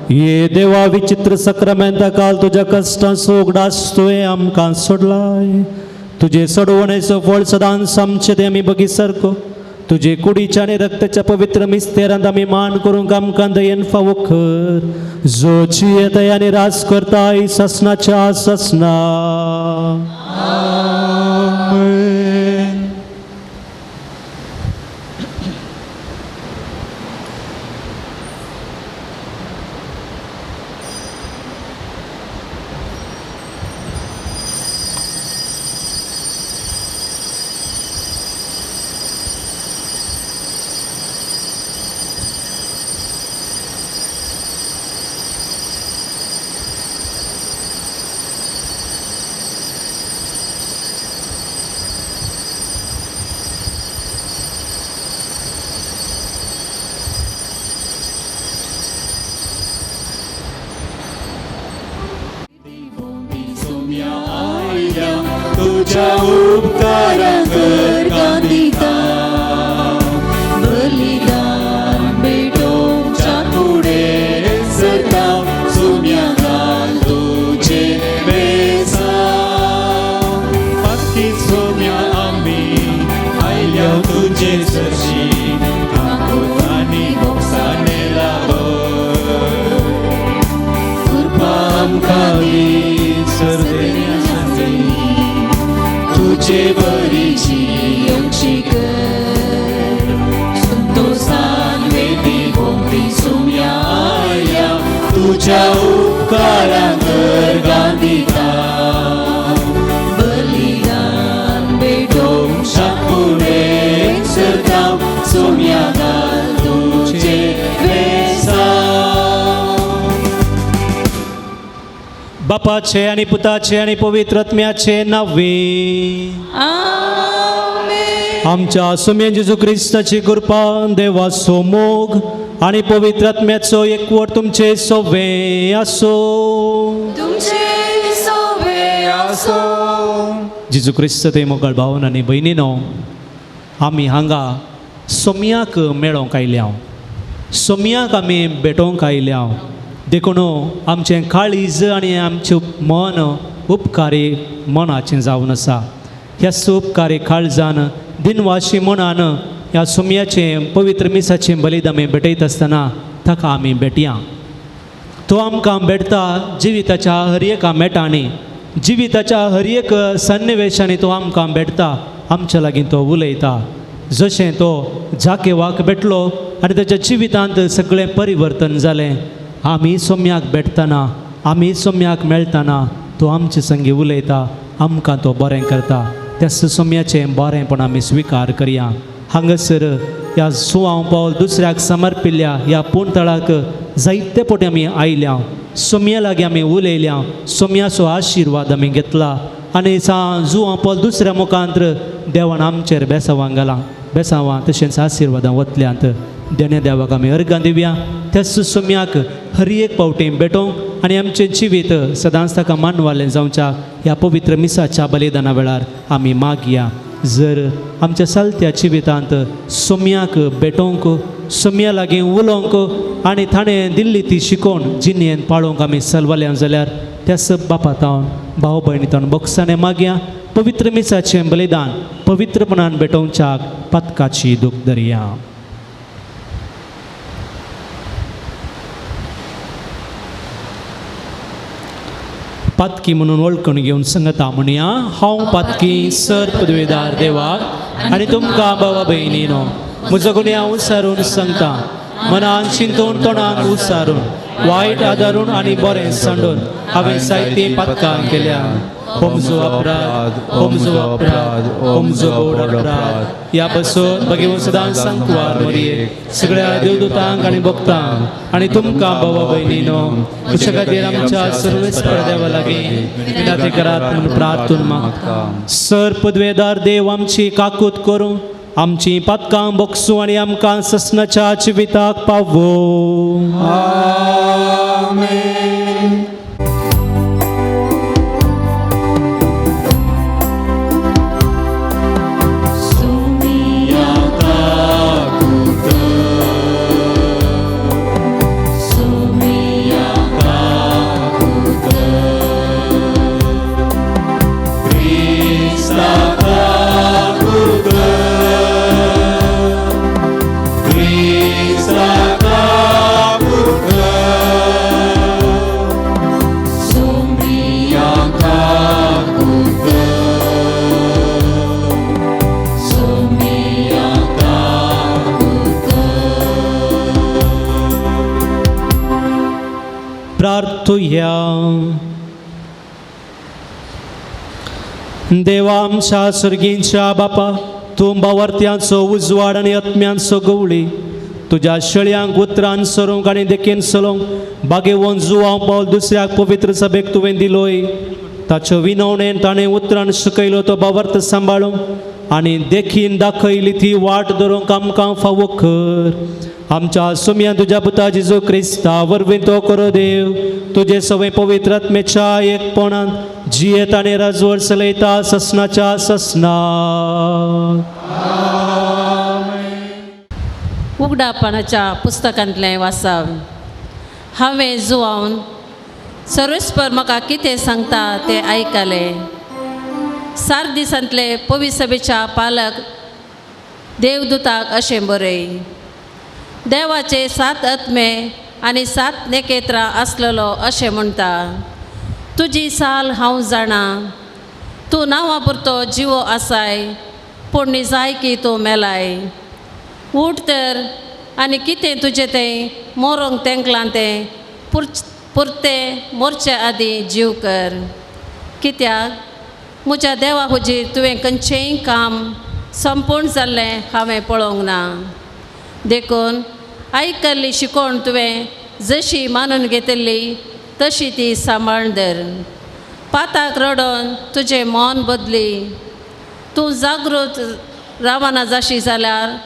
ये देवा विचित्र सक्रामेंता काल तुज्या कश्टांचो उगडास तुवें आमकां सोडलाय. तुजे सोडवणेचो फळ सदांच आमचें तें आमी बगी सारको तुजे कुडीच्या आनी रक्ताच्या पवित्र मिस्तेरांत आमी मान करूंक आमकां दयेन फावो कर, जो जियेताय आनी राज करताय ससनाच्या ससना. आमेन. तुझ्या उपकारांक गांदिता बलिदान भेटोवच्या फुडें सरता सुम्या घाल तुजे बेसांव. पातकी सोम्या आमी आयल्या तुजे सरशी काकूत आनी भोगसाणे लाबर कृपा आमकां दी सरदेण्या तुझे बरीची येवची कर संतोसान वेदी भोंवती सुम्या आयल्या तुझ्या उपकारांक गांदिता बलिदान भेटोवच्या फुडें सरता सुम्या घाल तुजे बेसांव. बापाचे आनी पुताचे आनी पवित्र आत्म्याचे नावे. आमेन. आमच्या सुम्या जेजू क्रिस्ताची कृपा, देवाचो मोग आनी पवित्र आत्म्याचो एकवट तुमचे सवे आसो. तुमचे सोवे आसो. जेजू क्रिस्त ते मोगाळ भावन आनी भयणीनो, आमी हांगा सोम्याक मेळोंक आयल्या, सोम्याक आमी भेटोवंक आयल्या. देखून आमचें काळीज आनी आमचें मन उपकारी मनाचें जावन आसा. ह्या उपकारी काळजान दिनवाशी मनान ह्या सोम्याचें पवित्र मिसाचें बलिदान आमी भेटयत आसतना ताका आमी भेटया. तो आमकां भेटता जिविताच्या हर एका मेटांनी, जिविताच्या हर एक सन्निवेशांनी तो आमकां भेटता, आमच्या लागीं तो उलयता. जशें तो जाकेवाक भेटलो आनी ताच्या जिवितांत सगळें परिवर्तन जालें. आमी सोम्याक भेटतना, आमी सोम्याक मेळटना तो आमचे संगी उलयता, आमकां तो बरें करता. त्या सोम्याचें बरेंपण आमी स्विकार करया. हांगासर ह्या सुवांव पावल दुसऱ्याक समर्पिल्ल्या ह्या पूणतळाक जायते पटी आमी आयल्या, सोम्या लागीं आमी उलयल्या, सोम्याचो आशिर्वाद आमी घेतला आनी जुवां पावल दुसऱ्या मुखांत देवान आमचेर बेसांवां घालां, बेसांवां तशेंच आशिर्वादां वतल्यांत. देणे देवाक आमी अर्गां दिवया. त्या सोम्याक हर एक पावटी भेटोवंक आनी आमचें जिवीत सदांच ताका मानवालें जावच्या ह्या पवित्र मिसाच्या बलिदाना वेळार आमी मागया. जर आमच्या चलत्या जिवितांत सोम्याक भेटोवंक, सोम्या लागीं उलोवंक आनी ताणें दिल्ली ती शिकोवण जिणेंत पाळोवंक आमी सलवाल्या जाल्यार त्या सब बापा तावन भाव भयणी तावन बोगसाणें मागया. पवित्र मिसाचें बलिदान पवित्रपणान भेटोवच्याक पातकाची दूख धरया. पातकी म्हणून वळखून घेवन संगता म्हणया, हांव पातकी सर पदवेदार देवाक आनी तुमकां भावा भयणीनो म्हजो गुन्यांव उसारून सांगता. मनान चिंतून तोंडान उसारून वायट आदारून आनी बरें सांडून हांवें जायतीं पातकां केल्या. हो म्हजो अपराध, हो म्हजो अपराध, हो म्हजो व्हड अपराध. ह्या पासून भगेवन सदांच सांकवार मरये सगळ्या देवदूतांक आनी भक्तांक आनी तुमकां भावा भयणीनो तुमच्या खातीर आमच्या सर्वेस्पर देवा लागीं विनंती करात म्हणून प्रार्थून मागता. सर पदवेदार देव आमची काकूत करूं, आमची पातकां बोगसूं आनी आमकां ससनाच्या जिविताक पावो. आमेन. देवा आमच्या सर्गींच्या बापा, तूं बावर्त्यांचो उजवाड आनी आत्म्यांचो गवळी, तुज्या शेळयांक उतरान सरूंक आनी देखीन चलोवंक बागेवन जुवांव पावल दुसऱ्याक पवित्र सभेक तुवें दिलोय. ताच्यो विनवणेन ताणें उतरान शिकयलो तो बावर्त सांबाळूंक आनी देखीन दाखयली ती वाट धरूंक आमकां फावो कर. आमच्या सुमया तुज्या पुता जेजू क्रिस्ता वरवीं तो करो देव, तुजे सवय पवित्र आत्म्याच्या एकपणान जियेत आनी राजवट चलयता ससनाच्या ससना. उगडापणाच्या पुस्तकांतलें वाचप. हांवें जुवावन सर्वेस्पर म्हाका कितें सांगता तें आयकलें. सात दिसांतले पवित्र सभेच्या पालक देवदूताक अशें बरय, देवाचे 7 आत्मे आनी 7 नेकेत्रां आसलेलो अशें म्हणटा, तुजी साल हांव जाणा, तूं नांवा पुरतो जिवो आसाय, पूण निजाय की तूं मेलाय. उठ तर आनी कितें तुजें तें मोरोंक तेंकलां तें पुरतें मोरचे आदीं जीव कर, कित्याक म्हज्या देवा हुजीर तुवें खंयचेंय काम संपूर्ण जाल्लें हांवें पळोवंक ना. देखून आयकल्ली शिकोवण तुवें जशी मानून घेतिल्ली तशी ती सांबाळून धर. पाताक रडोन तुजें मन बदली. तूं जागृत रावना जाशी जाल्यार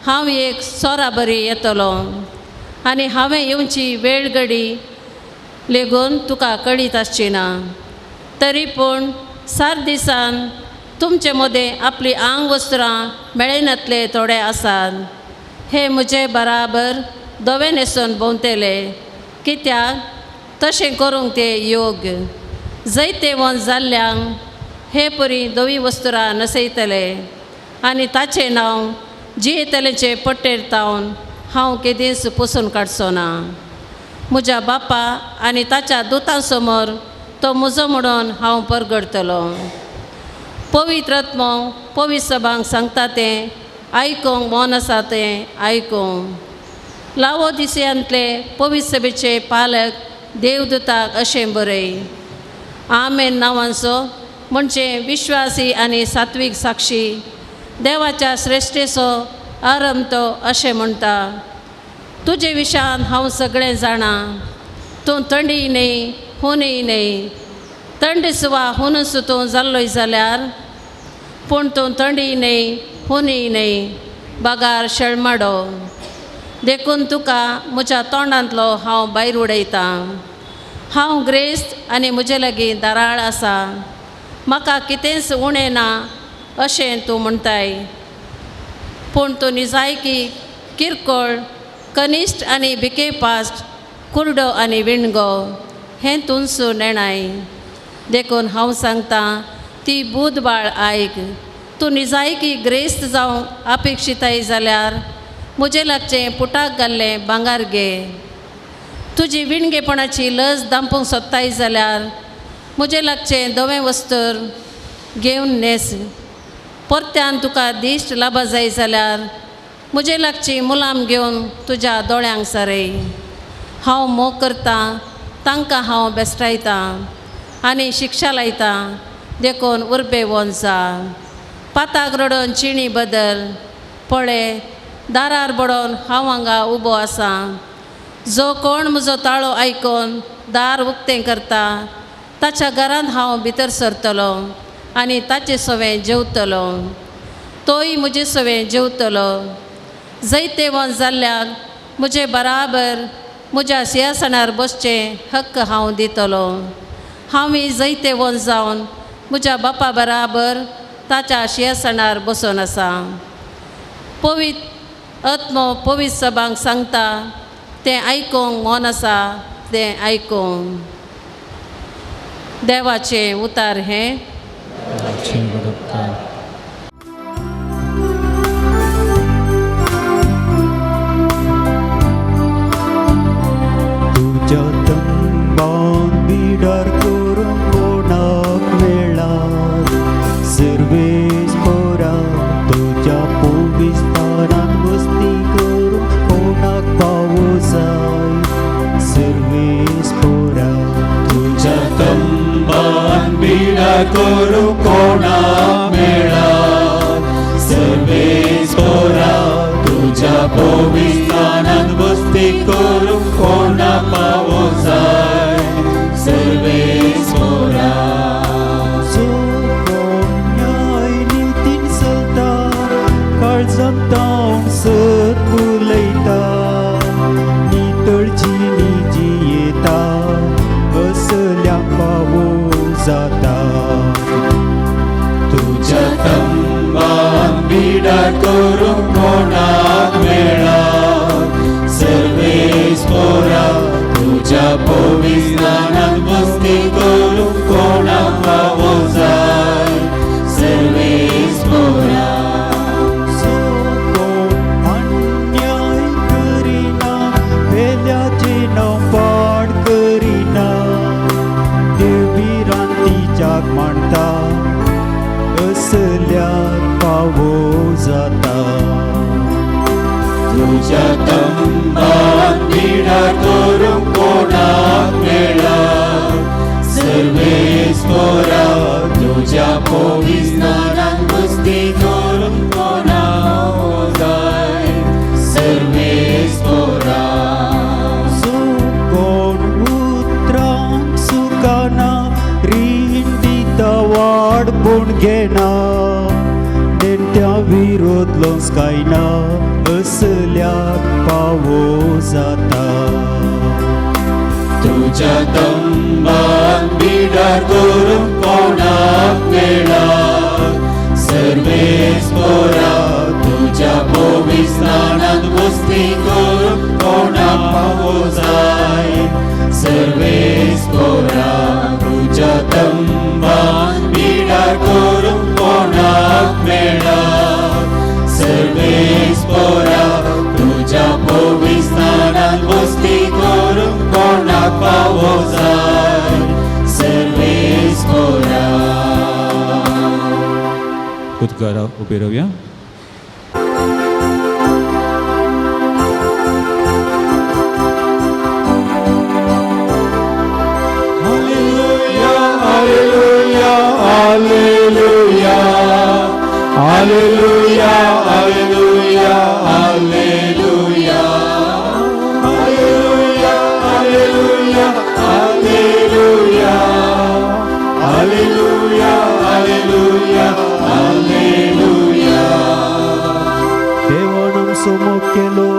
हांव एक सोरा बरी येतलो आनी हांवें येवची वेळ घडी लेगून तुका कळीत आसची ना. तरी पूण 7 दिसान तुमचे मदें आपली आंग वस्त्रां मेळनातले थोडे आसात, हे म्हजे बराबर धवे न्हेसून भोंवतले, कित्याक तशें करूंक ते योग्य. जैतेवंत जाल्ल्यांक हे परी धवी वस्त्रां न्हेसयतले आनी ताचें नांव जियेतलेचे पट्टेर तावन हांव केदींच पुसून काडचो ना. म्हज्या बापा आनी ताच्या दुतां समोर तो म्हजो म्हणून हांव परगडतलो. पवित्र आत्मो पवित्र सभांक सांगता तें आयकूंक मन आसा तें आयकूंक. लावोदिसियांतले पवित्र सभेचे पालक देवदूताक अशें बरय, आमेन नांवांचो म्हणजे विश्वासी आनी सात्वीक साक्षी देवाच्या श्रेश्ठेचो आरंभ तो अशें म्हणटा, तुजे विशयान हांव सगळें जाणा, तूं थंडी न्हय हुनूय न्हय. थंड सुवा हुनूच तूं जाल्लोय जाल्यार, पूण तूं थंडी न्हय हुनूय न्हय, बागार शेळमाडो. देखून तुका म्हज्या तोंडांतलो हांव भायर उडयतां. हांव ग्रेस्त आनी म्हजे लागीं दाराळ आसा, म्हाका कितेंच उणें ना अशें तूं म्हणटाय, पूण तूं निजायकी किरकोळ कनिश्ट आनी भिकेपास्ट कुर्डो आनी विणगो हें तूंच नेणाय. देखून हांव सांगतां ती बूद बाळ आयक, तूं निजायकी ग्रेस्त जावंक अपेक्षिताय जाल्यार म्हजे लागचें पुटाक घाल्लें भांगर घे. तुजी विणगेपणाची लज दांपूंक सोदताय जाल्यार म्हजें लागचें धवें वस्त्र घेवन न्हेस. परत्यान तुका दिश्ट लाबा जाय जाल्यार म्हजें लागची मुलाम घेवन तुज्या दोळ्यांक सारय. हांव मोग करतां तांकां हांव बेस्टायतां आनी शिक्षा लायतां, देखून उर्बेवन जा. पाताक रडोन चिणी बदल. पळय दारार बडोवन हांव हांगा उबो आसां. जो कोण म्हजो ताळो आयकून दार उक्तें करता ताच्या घरांत हांव भितर सरतलो आनी ताचे सवें जेवतलो, तोय म्हजे सवें जेवतलो. जैतेवंत जाल्ल्याक म्हजे बराबर म्हज्या सिंहासनार बसचें हक्क हांव दितलो. हांवूय जैतेवंत जावन म्हज्या बापा बराबर ताच्या शिंयासनार बसून आसा. पवित्र आत्मो पवित्र सभांक सांगता तें आयकूंक मन आसा तें आयकूंक. देवाचें उतार हें. तुज्या तंबान बिडार करूंक कोणाक मेळ्ळात सर्वेस पोरा, तुज्या पविस्तानान वस्ती करूंक कोणाक पावो जाय सर्वेस पोरा. तुज्या तंबान बिडार करूंक कोणाक कोणाक पावो जाय सर्वेस्पोरा. जो कोण न्याय नितीन चलता, काळजांत तावन सत उलयता, नितळ जिणी जियेता, असल्यांक पावो जाता. तुज्या तंबान बिडार करूंक कोणाक मेळा सर्वेस्पोरा. तुज्या पवित्रस्थानांत वस्ती करूंक कोणाक पावो जाय सर्वेस्पोरा. जो कोण अन्याय करिना, पेल्याचें नांव पाड करिना, देव भिरांतीच्याक मांडटा, असल्याक पावो जाता. तुज्या तंबान बिडार करूंक कोणाक मेळा सर्वेस्पोरा. तुज्या पवित्रस्थानांत वस्ती करूंक कोणाक पावो जाय सर्वेस्पोरा. जो कोण उतरांक सुकाना, रीण दिता वाड पूण घेना, नेणट्या विरोध लोंसकायना, असल्याक पावो जाता. तुज्या तंबान बिडार करूंक कोणाक मेळा सर्वेस्पोरा. तुज्या पवित्रस्थानांत वस्ती करूंक कोणाक पावो जाय सर्वेस्पोरा. तुज्या तंबान बिडार करूंक कोणाक मेळा सर्वेस्पोरा. तुज्या पवित्रस्थानांत वस्ती करूंक कोणाक पावो जाय सर्वेस्पोरा. उद्गारा उबे रावया. Hallelujah, hallelujah, hallelujah, hallelujah, hallelujah, hallelujah, hallelujah, hallelujah, hallelujah, hallelujah, hallelujah, hallelujah. देवान आमचो मोग केलो,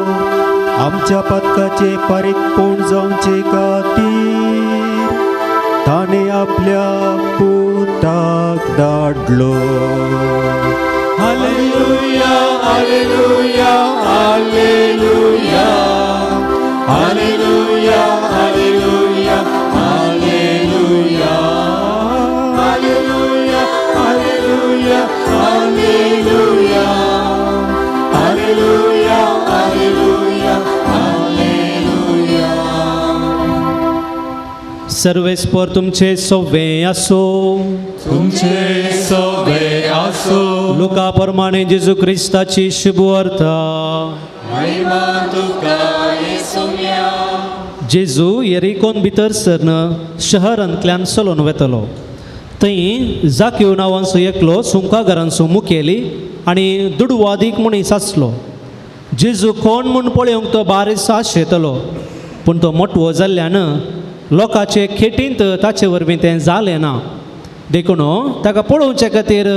आमच्या पातकाचे पारीकपण जावचे खातीर ताणें आपल्या पुताक धाडलो. Hallelujah, hallelujah, hallelujah, hallelujah, hallelujah, hallelujah, hallelujah, hallelujah, hallelujah, hallelujah, hallelujah, hallelujah. सर्वेस्पर तुमचे सवे आसो. तुमचे सवे आसो. लुका प्रमाणे जेजू क्रिस्ताची शुभ वार्ता. महिमा तुका येसुम्या. जेजू येरिकोन भितर सरन शहरांतल्यान चलोवन वेतलो. थंय जाक्यो नांवांचो एकलो सुंकागारांचो मुखेली आनी दुडवादीक मनीस आसलो. जेजू कोण म्हूण पळोवंक तो बारीस आशेतलो, पूण तो मोटवो जाल्ल्यान लोकांचे खेटींत ताचे वरवीं तें जालें ना. देखून ताका पळोवचे खातीर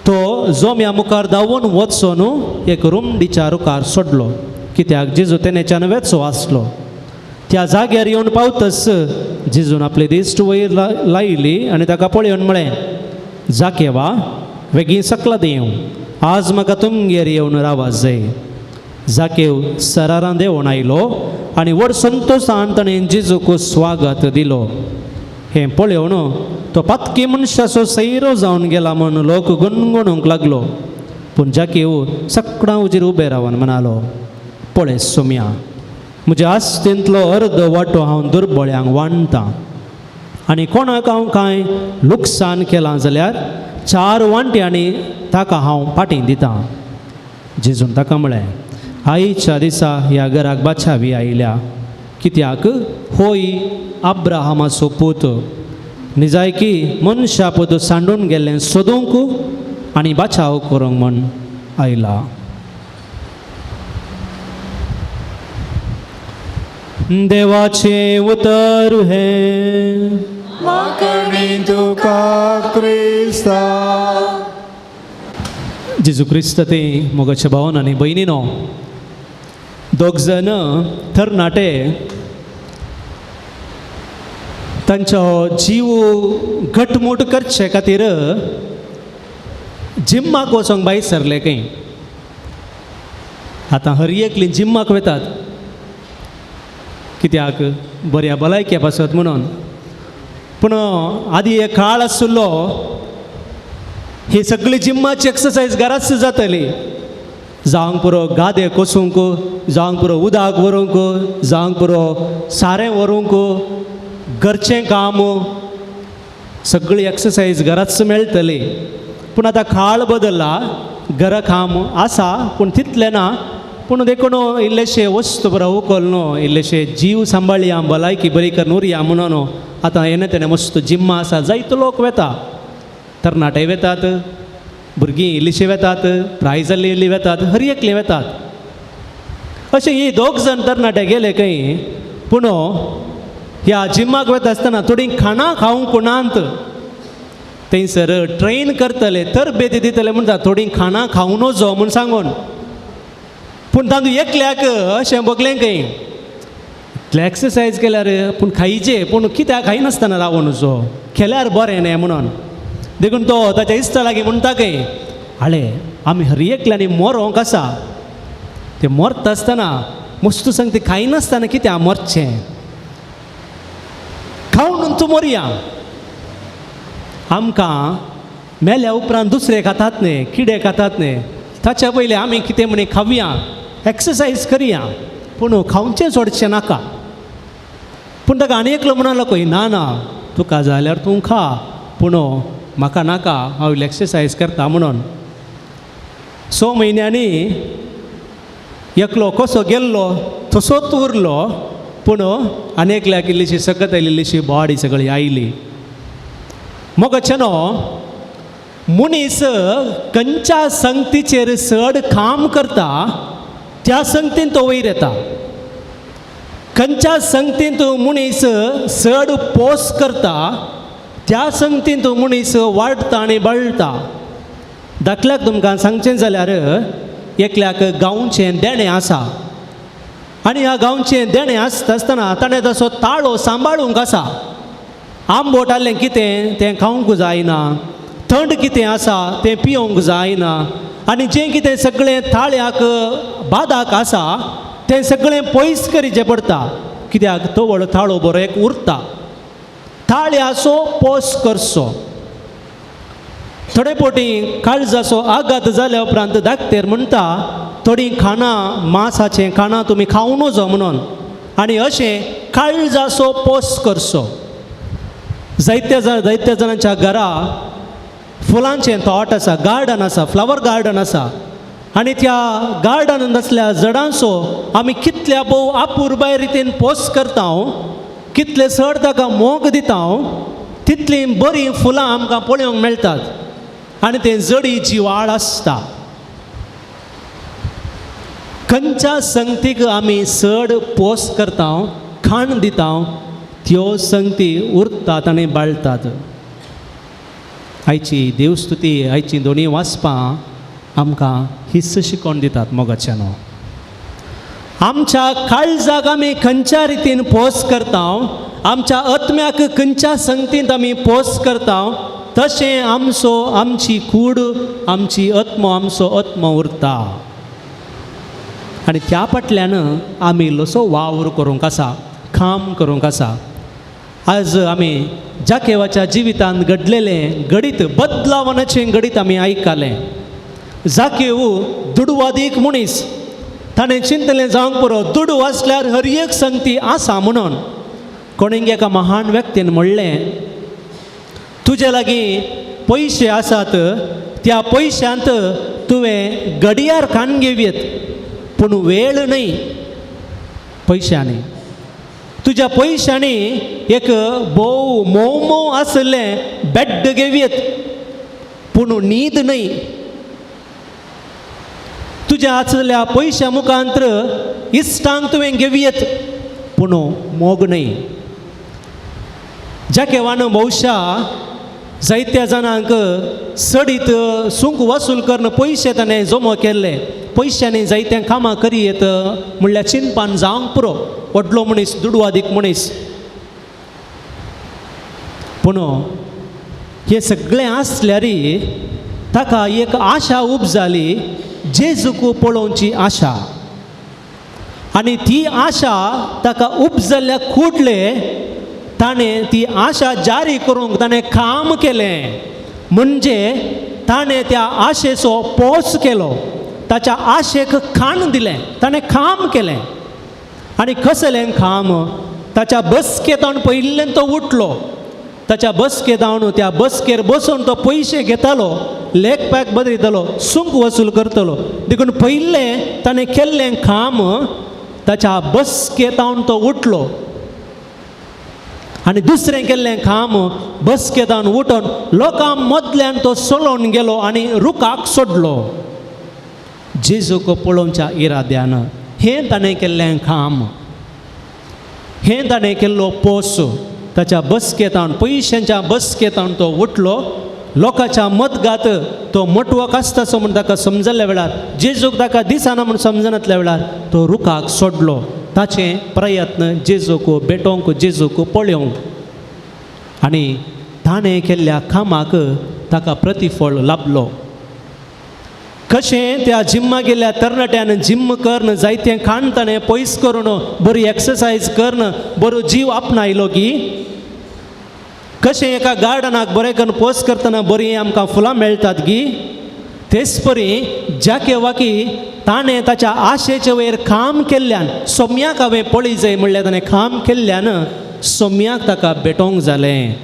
तो जोम्या मुखार धांवून वचून एक रुमडीच्या रुखार सोडलो, कित्याक जेजू तेन्नाच्यान वेचो आसलो. त्या जाग्यार येवन पावतच जेजून आपली दिश्ट वयर लायली आनी ताका पळोवन म्हळें, जाकेवा, वेगीं सकला देंव, आज म्हाका तुमगेर येवन रावा जाय. जाकेव सरारां देंवून आयलो आनी व्हड संतोशान ताणें जेजूक स्वागत दिलो. हें पळोवन तो पातकी मनशाचो सैरो जावन गेला म्हूण लोक गुणगुणूंक लागलो. पूण जाकेव सगळ्यां हुजीर उबें रावन म्हणालो, पळय सोम्या, म्हज्या आस्तेंतलो अर्द वांटो हांव दुर्बळ्यांक वांट्टां आनी कोणाक हांव कांय लुकसाण केलां जाल्यार 4 वांट्यांनी ताका हांव फाटीं दितां. जेजून ताका म्हळें, आयच्या दिसा ह्या घराक बाचावी आयल्या, कित्याक होय अब्राहमाचो पूत. निजायकी मनशा पूत सांडून गेल्लें सोदूंक आनी बाचाव करूंक म्हूण आयला. देवाचें उतर हें. मागणी तुका क्रिस्ता. जेजू क्रिस्त ते मोगाच्या भावन आनी भयणीनो, दोग जण तरणाटे तांचो जीव घटमूट करचे खातीर जिम्माक वचोंक भायर सरले खंय. आतां हर एकली जिम्माक वतात कित्याक बऱ्या भलायके पासत म्हणून. पूण आदी एक काळ आशिल्लो ही सगळी जिम्माची एक्सरसायज घराच जातली. जावंक पुरो गादे कोसूंक, जावंक पुरो उदक व्हरूंक, जावंक पुरो सारें व्हरूंक, घरचें काम सगळी एक्सरसायज घराच मेळटली. पूण आतां काळ बदल्ला, घरा काम आसा पूण तितलें ना. पूण देखून इल्लेशे वस्तू बरो उखल न्हू, इल्लेशे जीव सांबाळया, भलायकी बरी करून उरया म्हणून आतां हें तेणें मस्त जिम्मा आसा, जायतो लोक वेता, तरणाटे वेतात, भुरगीं इल्लीशीं वेतात, प्राय जाल्लीं इल्ली वेतात, हर एकलीं वेतात. अशें ही दोग जाण तरणाटे गेले खंय. पूण ह्या जिम्माक वता आसतना थोडीं खाणां खावंक नात, थंयसर ट्रेन करतले, तरबेती दितले म्हणटा, थोडीं खाणां खावं नजो म्हूण सांगून. पूण तातूंत एकल्याक अशें भोगलें खंय, इतलें एक्सरसायज केल्यार पूण खायचे, पूण कित्याक खायनासतना रावूं नजो, केल्यार बरें न्हय म्हणून. देखून तो ताच्या इश्टा लागीं म्हणटा खंय, आळे आमी हर एकल्यांनी मरोंक आसा, ते मरता आसतना मस्त सांगते खायनासतना कित्याक मरचें, खावन तूं मरया. आमकां मेल्या उपरांत दुसरे खातात न्हय, किडे खातात न्हय, ताच्या पयलीं आमी कितें म्हण खावया, एक्सरसायज करया, पूण खावचें सोडचें नाका. पूण ताका आनी एकलो म्हणलो खंय, ना ना तुका जाल्यार तूं खा, पूण म्हाका नाका, हांव इल्ली एक्सरसायज करता म्हणून. 6 म्हयन्यांनी एकलो कसो गेल्लो तसोच उरलो, पूण आनी एकल्याक इल्लीशी सकत आयली, इल्लीशी बॉडी सगळी आयली. मोगाचें मनीस खंयच्या संगतीचेर चड काम करता त्या संगतीन तो वयर येता. खंयच्या संगतीन मनीस चड पोस करता त्या संगतीन तो मनीस वाडटा आनी बळटा. दाखल्याक तुमकां सांगचें जाल्यार एकल्याक गांवचें देणें आसा आनी ह्या गांवचें देणें आसता आसतना ताणें तसो ताळो सांबाळूंक आसा. आंबोट आहलें कितें तें खावंक जायना, थंड कितें आसा तें पिवंक जायना, आनी जें कितें सगळें ताळ्याक बादाक आसा तें सगळें पयस करीचें पडटा. कित्याक तवळ ताळो बरो एक उरता. ताळ्याचो पोस करचो. थोडे पोटी काळजाचो आघात जाल्या उपरांत डाक्टर म्हणटा थोडीं खाणां मासाचें खाणां तुमी खावं नजो म्हणून, आनी अशें काळजाचो पोस करचो. जायत्या जायत्या जाणांच्या घरा फुलांचें तोट आसा, गार्डन आसा, फ्लावर गार्डन आसा, आनी त्या गार्डनांत आसल्या झाडांचो आमी कितल्या भोव आपुरबाय रितीन पोस करता, कितले चड ताका मोग दिता, तितलीं बरीं फुलां आमकां पळोवंक मेळटात आनी तें जडी जिवाळ आसता. खंयच्या संगतीक आमी चड पोस करता, खाण दिता, त्यो संगती उरतात आनी बाळटात. आयची देवस्तुती, आयची दोनी वाचपां आमकां हीच शिकोवन दितात. मोगाच्यानो, आमच्या काळजाक आमी खंयच्या रितीन पोस करता, आमच्या आत्म्याक खंयच्या संगतींत आमी पोस करता, तशें आमचो आमची कूड, आमची आत्मो, आमचो आत्मो उरता. आनी त्या फाटल्यान आमी इल्लोसो वावर करूंक आसा, काम करूंक आसा. आज आमी जाकेवाच्या जिवितांत घडलेलें घडीत बदलावनाचें घडीत आमी आयकलें. जाकेव दुडवादीक मनीस, ताणें चिंतलें जावंक पुरो, दुडू आसल्यार हर एक संगती आसा म्हणून. कोणें एका महान व्यक्तीन म्हणलें, तुजे लागीं पयशे आसात, त्या पयशांत तुवें घडयार खाण घेवयेत, पूण वेळ न्हय पयशांनी. तुज्या पयशांनी एक भोव मोव मोव आशिल्लें बेड घेवयेत, पूण न्हीद न्हय. तुज्या आसल्या पयशां मुखांत्र इश्टांक तुवें घेवयेत, पूण मोग न्हय. जाकेवान भोवशा जायत्या जाणांक सडीत सुंक वसूल करून पयशे ताणें जमो केल्ले, पयशांनी जायत्या कामां करी येत म्हणल्यार चिंतपान जावंक पुरो, व्हडलो मनीस, दुडवादीक मनीस. पूण हें सगळें आसल्यार ताका एक आशा उब जाली, जेजूक पळोवची आशा. आनी ती आशा ताका उब जाल्ल्या कुडले ताणें ती आशा जारी करूंक ताणें काम केलें. म्हणजे ताणें त्या आशेचो पोस केलो, ताच्या आशेक खाण दिलें, ताणें काम केलें. आनी कसलें काम? ताच्या बसकेंत पयिल्ल्यान तो उठलो, ताच्या बसकेंत त्या बसकेर बसून तो पयशे घेतालो, लेग पॅक बदलतालो, सुंक वसूल करतलो. देखून पयिल्लें ताणें केल्लें काम, ताच्या बसकेंत तो उठलो. आनी दुसरें केल्लें काम, बसकेंत उठून लोकां मदल्यान तो चलोवन गेलो आनी रुखाक सोडलो, जेजूक पळोवच्या इराद्यान. हें ताणें केल्लें काम, हें ताणें केल्लो पोस. ताच्या बसकेंत, पयशांच्या बसकेंत तो उठलो, लोकांच्या मतगात तो मटवक आसतासो म्हूण ताका समजल्ल्या वेळार, जेजूक ताका दिसना म्हूण समजनातल्या वेळार तो रुखाक सोडलो. ताचे प्रयत्न जेजूक भेटोवंक, जेजूक पळोवंक, आनी ताणें केल्ल्या कामाक ताका प्रतिफळ लाभलो. कशें त्या जिम्मा गेल्ल्या तरणाट्यान जिम्म करून जायतें खाण ताणें पयस करून बरी एक्सरसायज करून बरो जीव आपणायलो की कशें एका गार्डनाक बरें करून पोस करतना बरीं आमकां फुलां मेळटात गी, तेच परी जाकेवाकी ताणें ताच्या आशेचे वयर काम केल्ल्यान, सोम्याक हांवें पळय जाय म्हणल्यार ताणें काम केल्ल्यान सोम्याक ताका भेटोवंक जालें.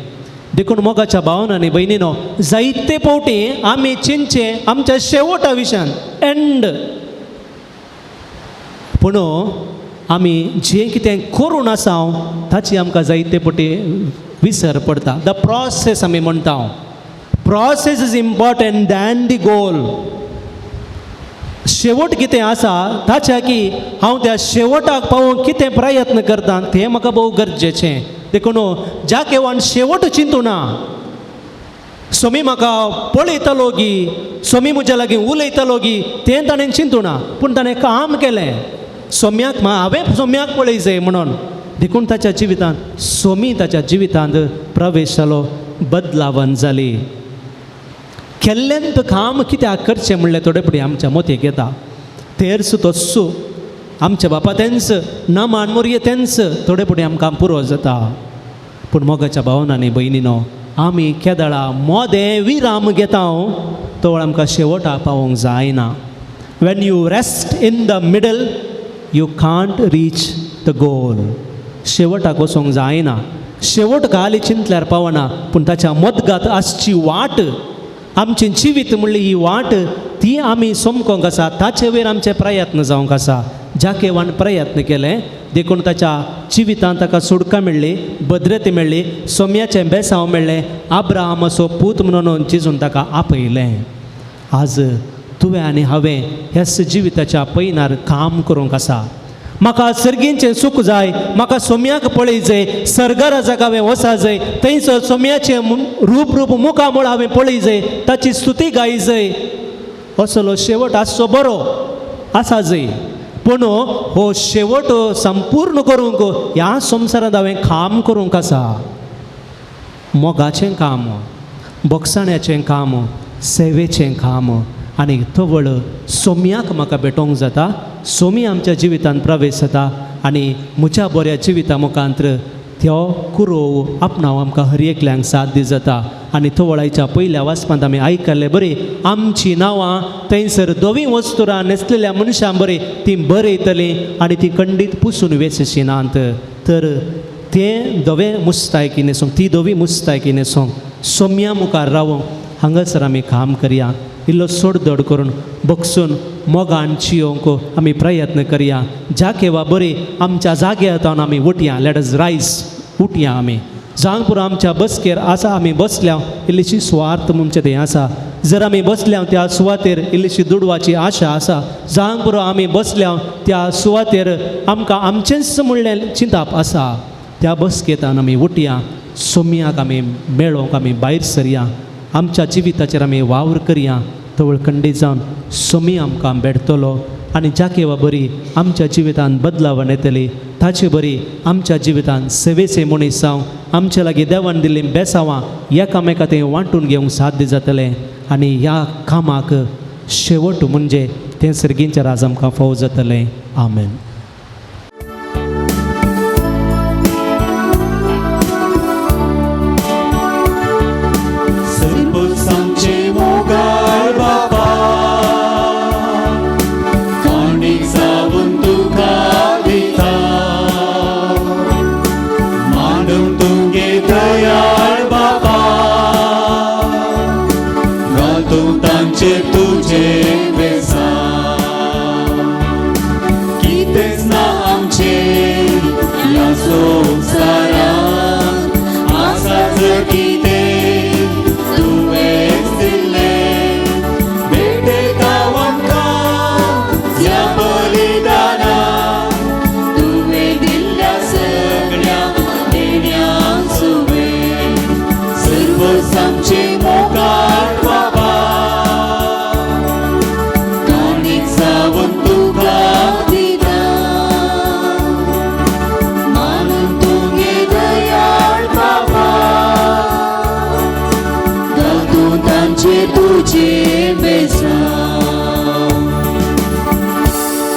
देखून मोगाच्या भावन आनी भयणीनो, जायते फावटी आमी चिंतचें आमच्या शेवटा विशयान एंड, पूण आमी जें कितें करून आसा ताची आमकां जायते फावटी विसर पडटा. The process आमी म्हणटा, process is important than the goal. शेवट कितें आसा ताच्या की हांव त्या शेवटाक पावोवंक कितें प्रयत्न करता तें म्हाका भोव गरजेचें. देखून ज्या केवान शेवट चिंतूना, स्वामी म्हाका पळयतलो गी, स्वामी म्हज्या लागीं उलयतलो गी, तें ताणें चिंतूना, पूण ताणें काम केलें, सोम्याक हांवें सोम्याक पळय जाय म्हणून. देखून ताच्या जिवितांत स्वामी ताच्या जिवितांत प्रवेश जालो, बदलावन जाली. केल्लें काम कित्याक करचें म्हणलें थोडे फुडें आमच्या मोतयेक येता. तेर्स तस्सो आमच्या बापा तेंच, नामान मोरये तेंच, थोडे फुडें आमकां पुरो जाता. पूण मोगाच्या भावन आनी भयणीनो, आमी केदळा मोदें विराम घेता तो आमकां शेवटा पावोवंक जायना. When you rest in the middle you can't reach the goal. शेवटाक वचोंक जायना, शेवट खाली चिंतल्यार पावना, पूण ताच्या मदगात आसची वाट, आमचें जिवीत म्हणली ही वाट, ती आमी समकोंक आसा, ताचे वयर आमचे प्रयत्न जावंक आसा. जाकेवान प्रयत्न केले, देखून ताच्या जिवितांत ताका सुटका मेळ्ळी, भद्रते मेळ्ळी, सोम्याचें बेसांव मेळ्ळें, आब्राहामाचो पूत म्हणून जेजून ताका आपयलें. आज तुवें आनी हांवें ह्याच जिविताच्या पयनार काम करूंक आसा. म्हाका सर्गींचें सूख जाय, म्हाका सोम्याक पळय जाय, सर्गराजाक हांवें वचा जाय, थंयसर सोम्याचें रूप रूप मुखामळ हांवें पळय जाय, ताची स्तुती गाय जाय. असलो शेवट आसचो बरो आसा जाय, पूण हो शेवट संपूर्ण करूंक ह्या संवसारांत हांवें काम करूंक आसा. मोगाचें काम, बोगसाण्याचें काम, सेवेचें काम, आनी तवळ सोम्याक म्हाका भेटोवंक जाता. सोमी आमच्या जिवितांत प्रवेश जाता आनी म्हज्या बऱ्या जिविता मुखांत्र त्यो कुरोव आपणाव आमकां हर एकल्यांक साथ दी जाता. आनी तवळायच्या पयल्या वाचपांत आमी आयकल्ले बरी आमचीं नांवां थंयसर धवीं वस्तुरां न्हेसलेल्या मनशां बरी तीं बरयतलीं आनी तीं खंडीत पुसून वेचशीं नात. तर तें धवें मुस्तायकी न्हेसूंक, ती धवी मुस्तायकी न्हेसूंक सोम्या मुखार रावोंक हांगासर आमी काम करया. इल्लो सोडदोड करून बगसून मोगान चियोवंक आमी प्रयत्न करया. ज्या केवा बरी आमच्या जाग्यार आमी उठया, let us rise, उठया आमी. जावंक पुरो आमच्या बसकेर आसा आमी बसल्या इल्लीशी सुवार्थ म्हणचे तें आसा. जर आमी बसल्या त्या सुवातेर इल्लीशी दुडवाची आशा आसा. जावंक पुरो आमी बसल्या त्या सुवातेर आमकां आमचेंच म्हणलें चिंताप आसा. त्या बसकेतान आमी उठया, सोमयाक आमी मेळोंक आमी भायर सरया, आमच्या जिविताचेर आमी वावर करया. तवळ खंडीत जावन सोमी आमकां भेटतलो आनी ज्या बरी आमच्या जिवितान बदलावण येतली, ताचे बरी आमच्या जिवितान सेवेचे मनीस जावं आमच्या लागीं देवान दिल्लीं बेसांवां एकामेका तें वांटून घेवंक साध्य जातलें. आनी ह्या कामाक शेवट म्हणजे तें सर्गींच्या राज आमकां फावो जातलें. आमेन.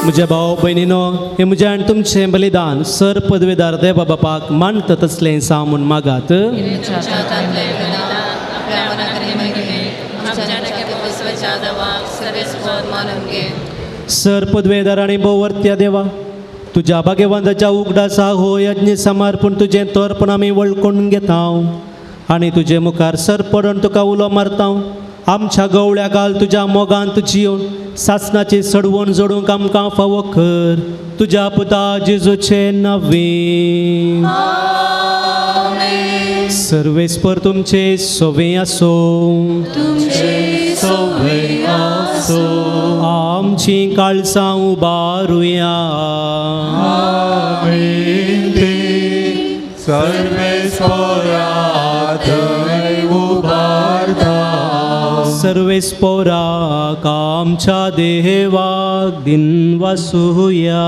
म्हज्या भाव भयणीनो, हें म्हजें आनी तुमचें बलिदान सर पदवेदार देवा बापाक मानता तसलें जावं म्हूण मागात. सर पदवेदार आनी भोवर्त्या देवा, तुज्या भाग्यवंताच्या उगडासा हो यज्ञ समर्पण तुजें तोरपण आमी वळखून घेता आनी तुजे मुखार सर पडून तुका उलो मारता. आमच्या गवळ्या घाल तुज्या मोगांत जिवन सासणाची सडवण जोडूंक आमकां फावो कर. तुज्या पुता जेजूचे नांवे. सर्वेस्पर तुमचे सोवे आसो. आमची काळसां उबारुया. सर्वेस्पोराक आमच्या देवाक दिन वासुया.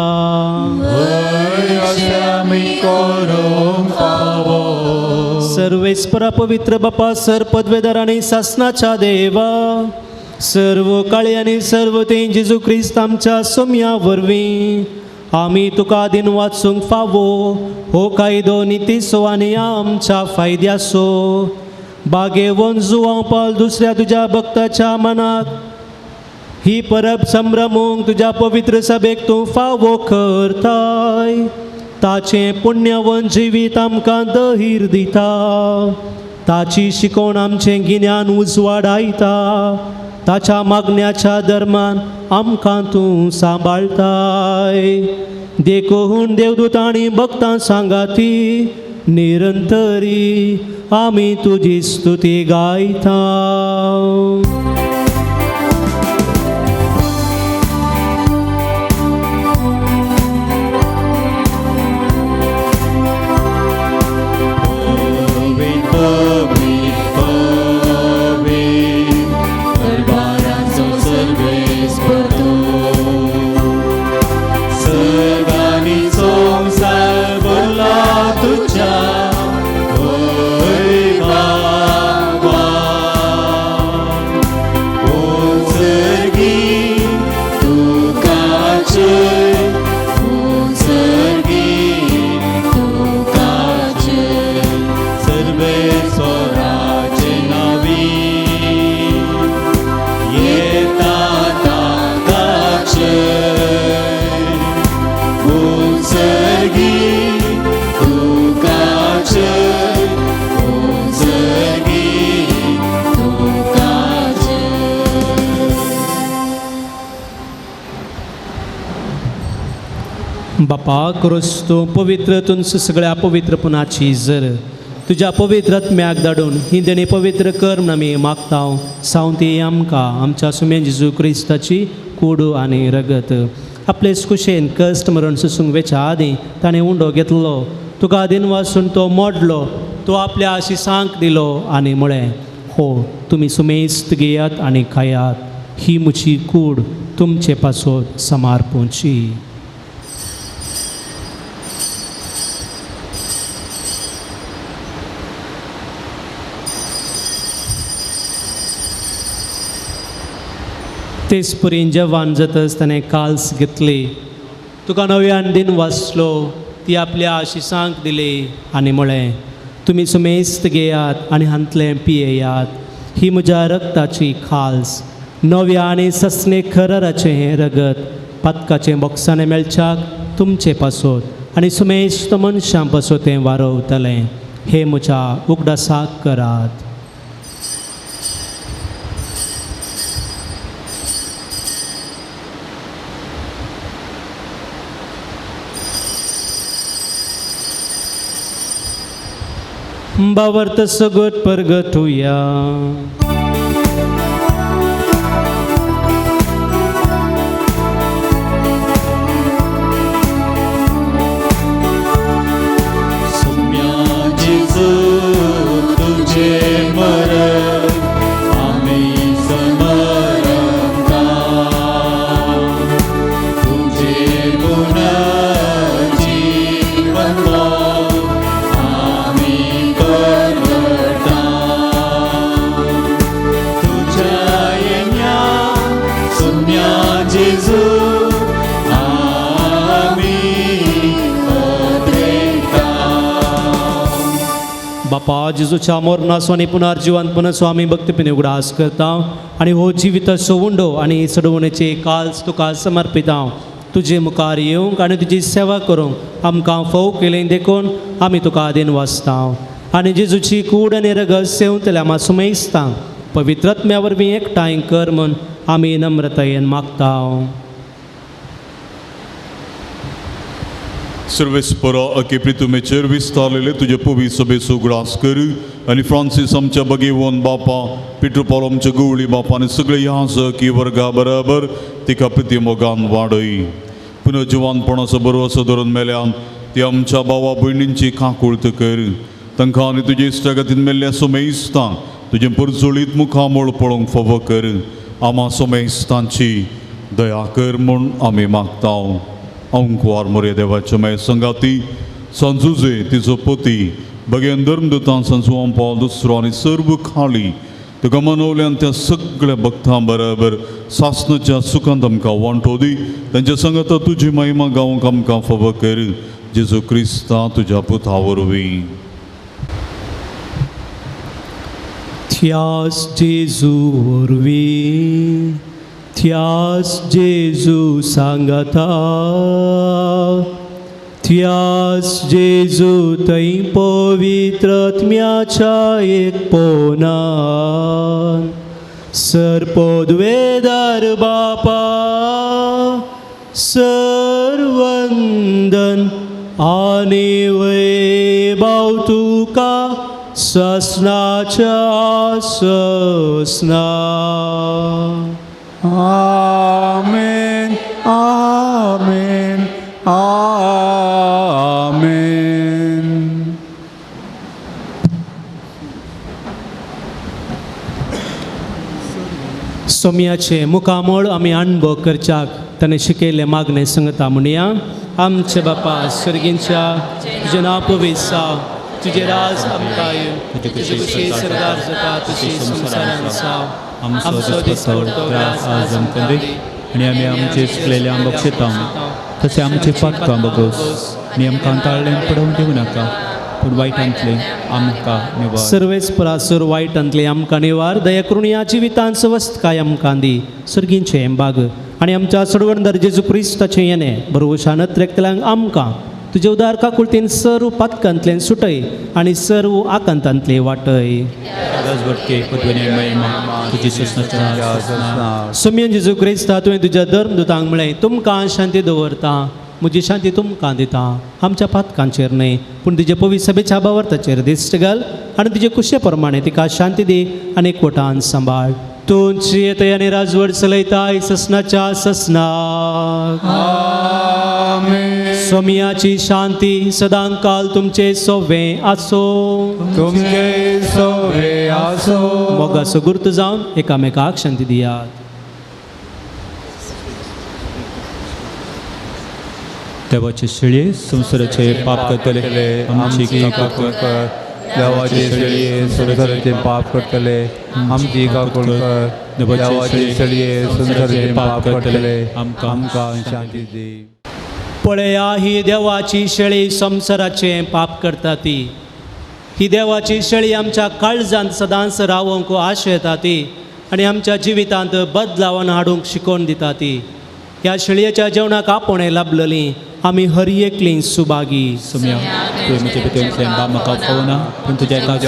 सर्वेस्परा पवित्र बापा सर पदवेदार आनी सासनाच्या देवा, सर्व काळी आनी सर्व ते जेजू क्रिस्त आमच्या सोम्या वरवीं आमी तुका दिन वाचूंक फावो हो कायदो नितीचो आनी आमच्या फायद्याचो. बागेवन जुवांव पाल दुसऱ्या तुज्या भक्ताच्या मनाक ही परब संभ्रमूंक तुज्या पवित्र सभेक तूं फावो करताय. ताचें पुण्यवन जिवीत आमकां दहीर दिता. ताची शिकवण आमचें गिन्यान उजवाडायता. ताच्या मागण्याच्या धर्मान आमकां तूं सांबाळताय. देखून देवदूत आनी भक्तां सांगाती निरंतरी आमी तुजी स्तुती गायता. बापा क्रिस्तू पवित्र तुमचं सगळ्या पवित्रपणाची जर तुज्या पवित्र आत्म्याक धाडून ही देणी पवित्र कर म्हूण आमी मागता. सावंती आमकां आमच्या सुम्या जेजू क्रिस्ताची कुडू आनी रगत. आपले कुशेन कश्ट मरण सोसूंक वेच्या आदीं ताणें उंडो घेतलो, तुका दिनवासून तो मोडलो, तो आपल्या आशिसांक दिलो आनी म्हळें, हो तुमी सुमेस्त घेयात आनी खायात, ही म्हजी कूड तुमचे पासत समार्पूची. तेच परीन जेवण जातच ताणें काल्स घेतली, तुका नव्यान दिन वाचलो, ती आपल्या आशिसांक दिली आनी म्हळें, तुमी सुमेस्त घेयात आनी हांतलें पियेयात, ही म्हज्या रक्ताची खाल्स, नव्या आनी ससने खरराचें हें रगत पातकाचें बोक्साणें मेळच्याक तुमचे पासत आनी सुमेस्त मनशां पासत तें वारवतलें. हे म्हज्या उगडासाक करात. बावर्त सगट परगटुया. सुम्या जेजू तुझे मरण आमी समरता, तुझे गुण जीवन आमी परवटा, तुझ्या येण्या सुम्या जेजू आमी पत्रेता. बापा जेजूच्या मरणाचो आनी पुनर्जिवंतपणाचो आमी भक्तीपणे उगडास करता आनी हो जिविताचो उंडो आनी चडवणेचे काल्स तुका समर्पिता. तुजे मुखार येवंक आनी तुजी सेवा करूंक आमकां फोव केलें देखून आमी तुका आदीन वाचता आनी जेजूची कूड आनी रगत सेवतल्या आमा सुमेस्तांक पवित्र आत्म्या वरवीं एकठांय कर म्हूण आमी नम्रतायेन मागता. सर्वेस्परा अके प्रितुमेचेर विस्तारलेले तुजे पवी सभेचो उगडास कर आनी फ्रांसीस आमच्या बगेवन बापा, पिटर पावल आमच्या गवळी बापा आनी सगळे ह्या की वर्गा बराबर तिका प्रिती मोगान वाडय. पुनः जिवानपणाचो बरोसो धरून मेल्यान ती आमच्या भावा भयणींची काकुळत कर. तांकां आनी तुजे इश्टागतीन मेल्ल्या सोमेस्तांक तुजें परजळीत मुखामळ पळोवंक फावो कर. आमा सोमेस्तांची दया कर म्हूण आमी मागता. अंकुवार मोरया देवाच्या माय संगाती सांजुजे तिचो पती बगेन धर्मदूतान सांजुआं पावल दुसरो आनी सर्व खाली तुका मनवल्यान त्या सगळ्या भक्तां बराबर सासनाच्या सुखांत आमकां वांटो दी. तांच्या संगाता तुजी महिमा गावंक आमकां फावो कर. जेजू क्रिस्ता तुज्या पुता वरवीं. त्यास जेजू वरवीं, त्यास जेजू सांगता, त्यास जेजू थंय पवित्र आत्म्याच्या एकपणान सर्पोद्वेदार बापा सर्वंदन आनी वैभव तुका ससनाच्या ससना. आमेन आमेन आमेन. सोम्याचे मुखामळ आमी अणभव करच्याक ताणें शिकयल्लें मागणें सांगता म्हणया. आमचे बापा सर्गींच्या, तुजें नांव पवित्र जावं, तुजें राज आमकां येवं, तुजी खुशी सरदार जाता तशी संवसारांत जावं. आमचो दिसपडतो ग्रास आज आमकां दी आनी आमी आमचे चुकलेल्या बक्षिता तशें आमचे पातकां बगोस आनी आमकां ताळ्ळें पडोवंक दिवं नाका, पूण वायटांतलें आमकां निवार. सर्वेच परासर वायटांतलें आमकां निवार. दया करून ह्या जिवितांत सवस्तकाय आमकां दी. सर्गींचें बाग आनी आमच्या सडवणदार जेजू क्रिस्ताचें येणें बरोवशान अत्रेकतल्यांक आमकां तुजे उदार काकुळतीन सर्व पातकांतल्यान सुटय आनी सर्व आकांतांतले वाटय. सुम्यन जेजू क्रिस्ता तुवें तुज्या धर्मदूतांक म्हळें, तुमकां शांती दवरता, म्हजी शांती तुमकां दिता. आमच्या पातकांचेर न्हय पूण तिजे पवित्र सभेच्या भावार्थाचेर दिश्ट घाल आनी तिजे कुशे प्रमाणे तिका शांती दी आनी एकवटान सांबाळ. तुमची येतय आनी राजवट चलयताय ससनाच्या ससनाक. सोमियाची शांती सदांकाल तुमचे सोवे आसो. तुमचे सोवे आसो. मोगाचो गुर्त जावन एकामेकाक शांती दियात. देवाचे शेळये संवसाराचे पाप करतले आमची काकूळ कर. देवाचे शेळये संवसाराचे पाप करतले आमची काकूळ कर. देवाचे शेळये संवसाराचे पाप करतले आमकां शांती दी. पळया ही देवाची शेळी संवसाराचें पाप करता ती. ही देवाची शेळी आमच्या काळजांत सदांच रावंक आशा येता ती आनी आमच्या जिवितांत बदलावन हाडूंक शिकोवन दिता ती. ह्या शेळयेच्या जेवणाक आपोवणें लाभलेली आमी हर एकली सुभागी. सोम्या तुवें म्हजे भितर म्हाका फावना पूण तुज्या एकाच.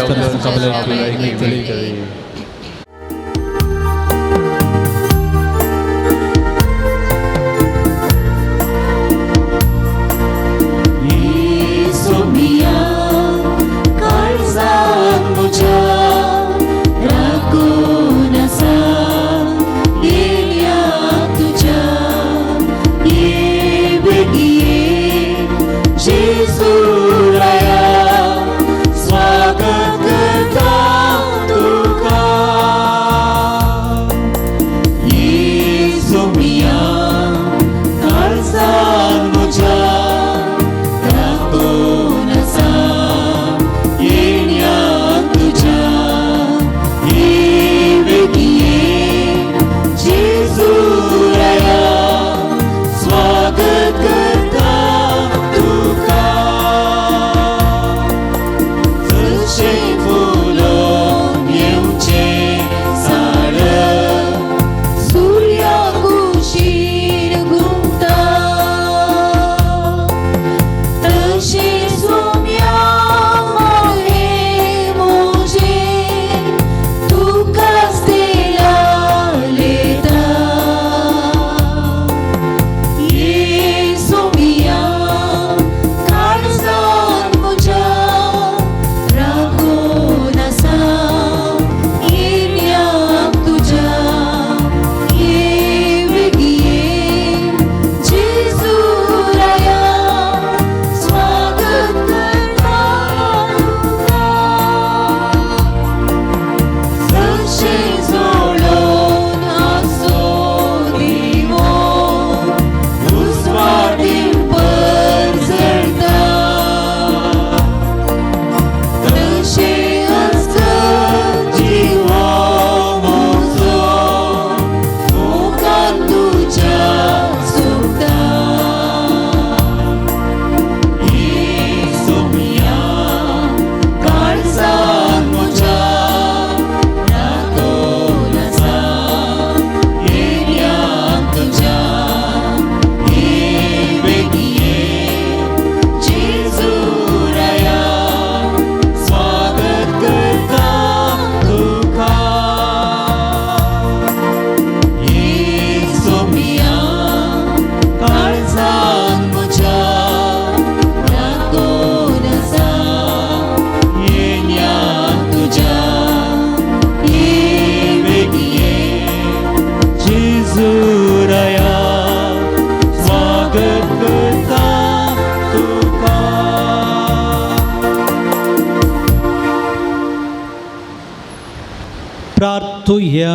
प्रार्थुया.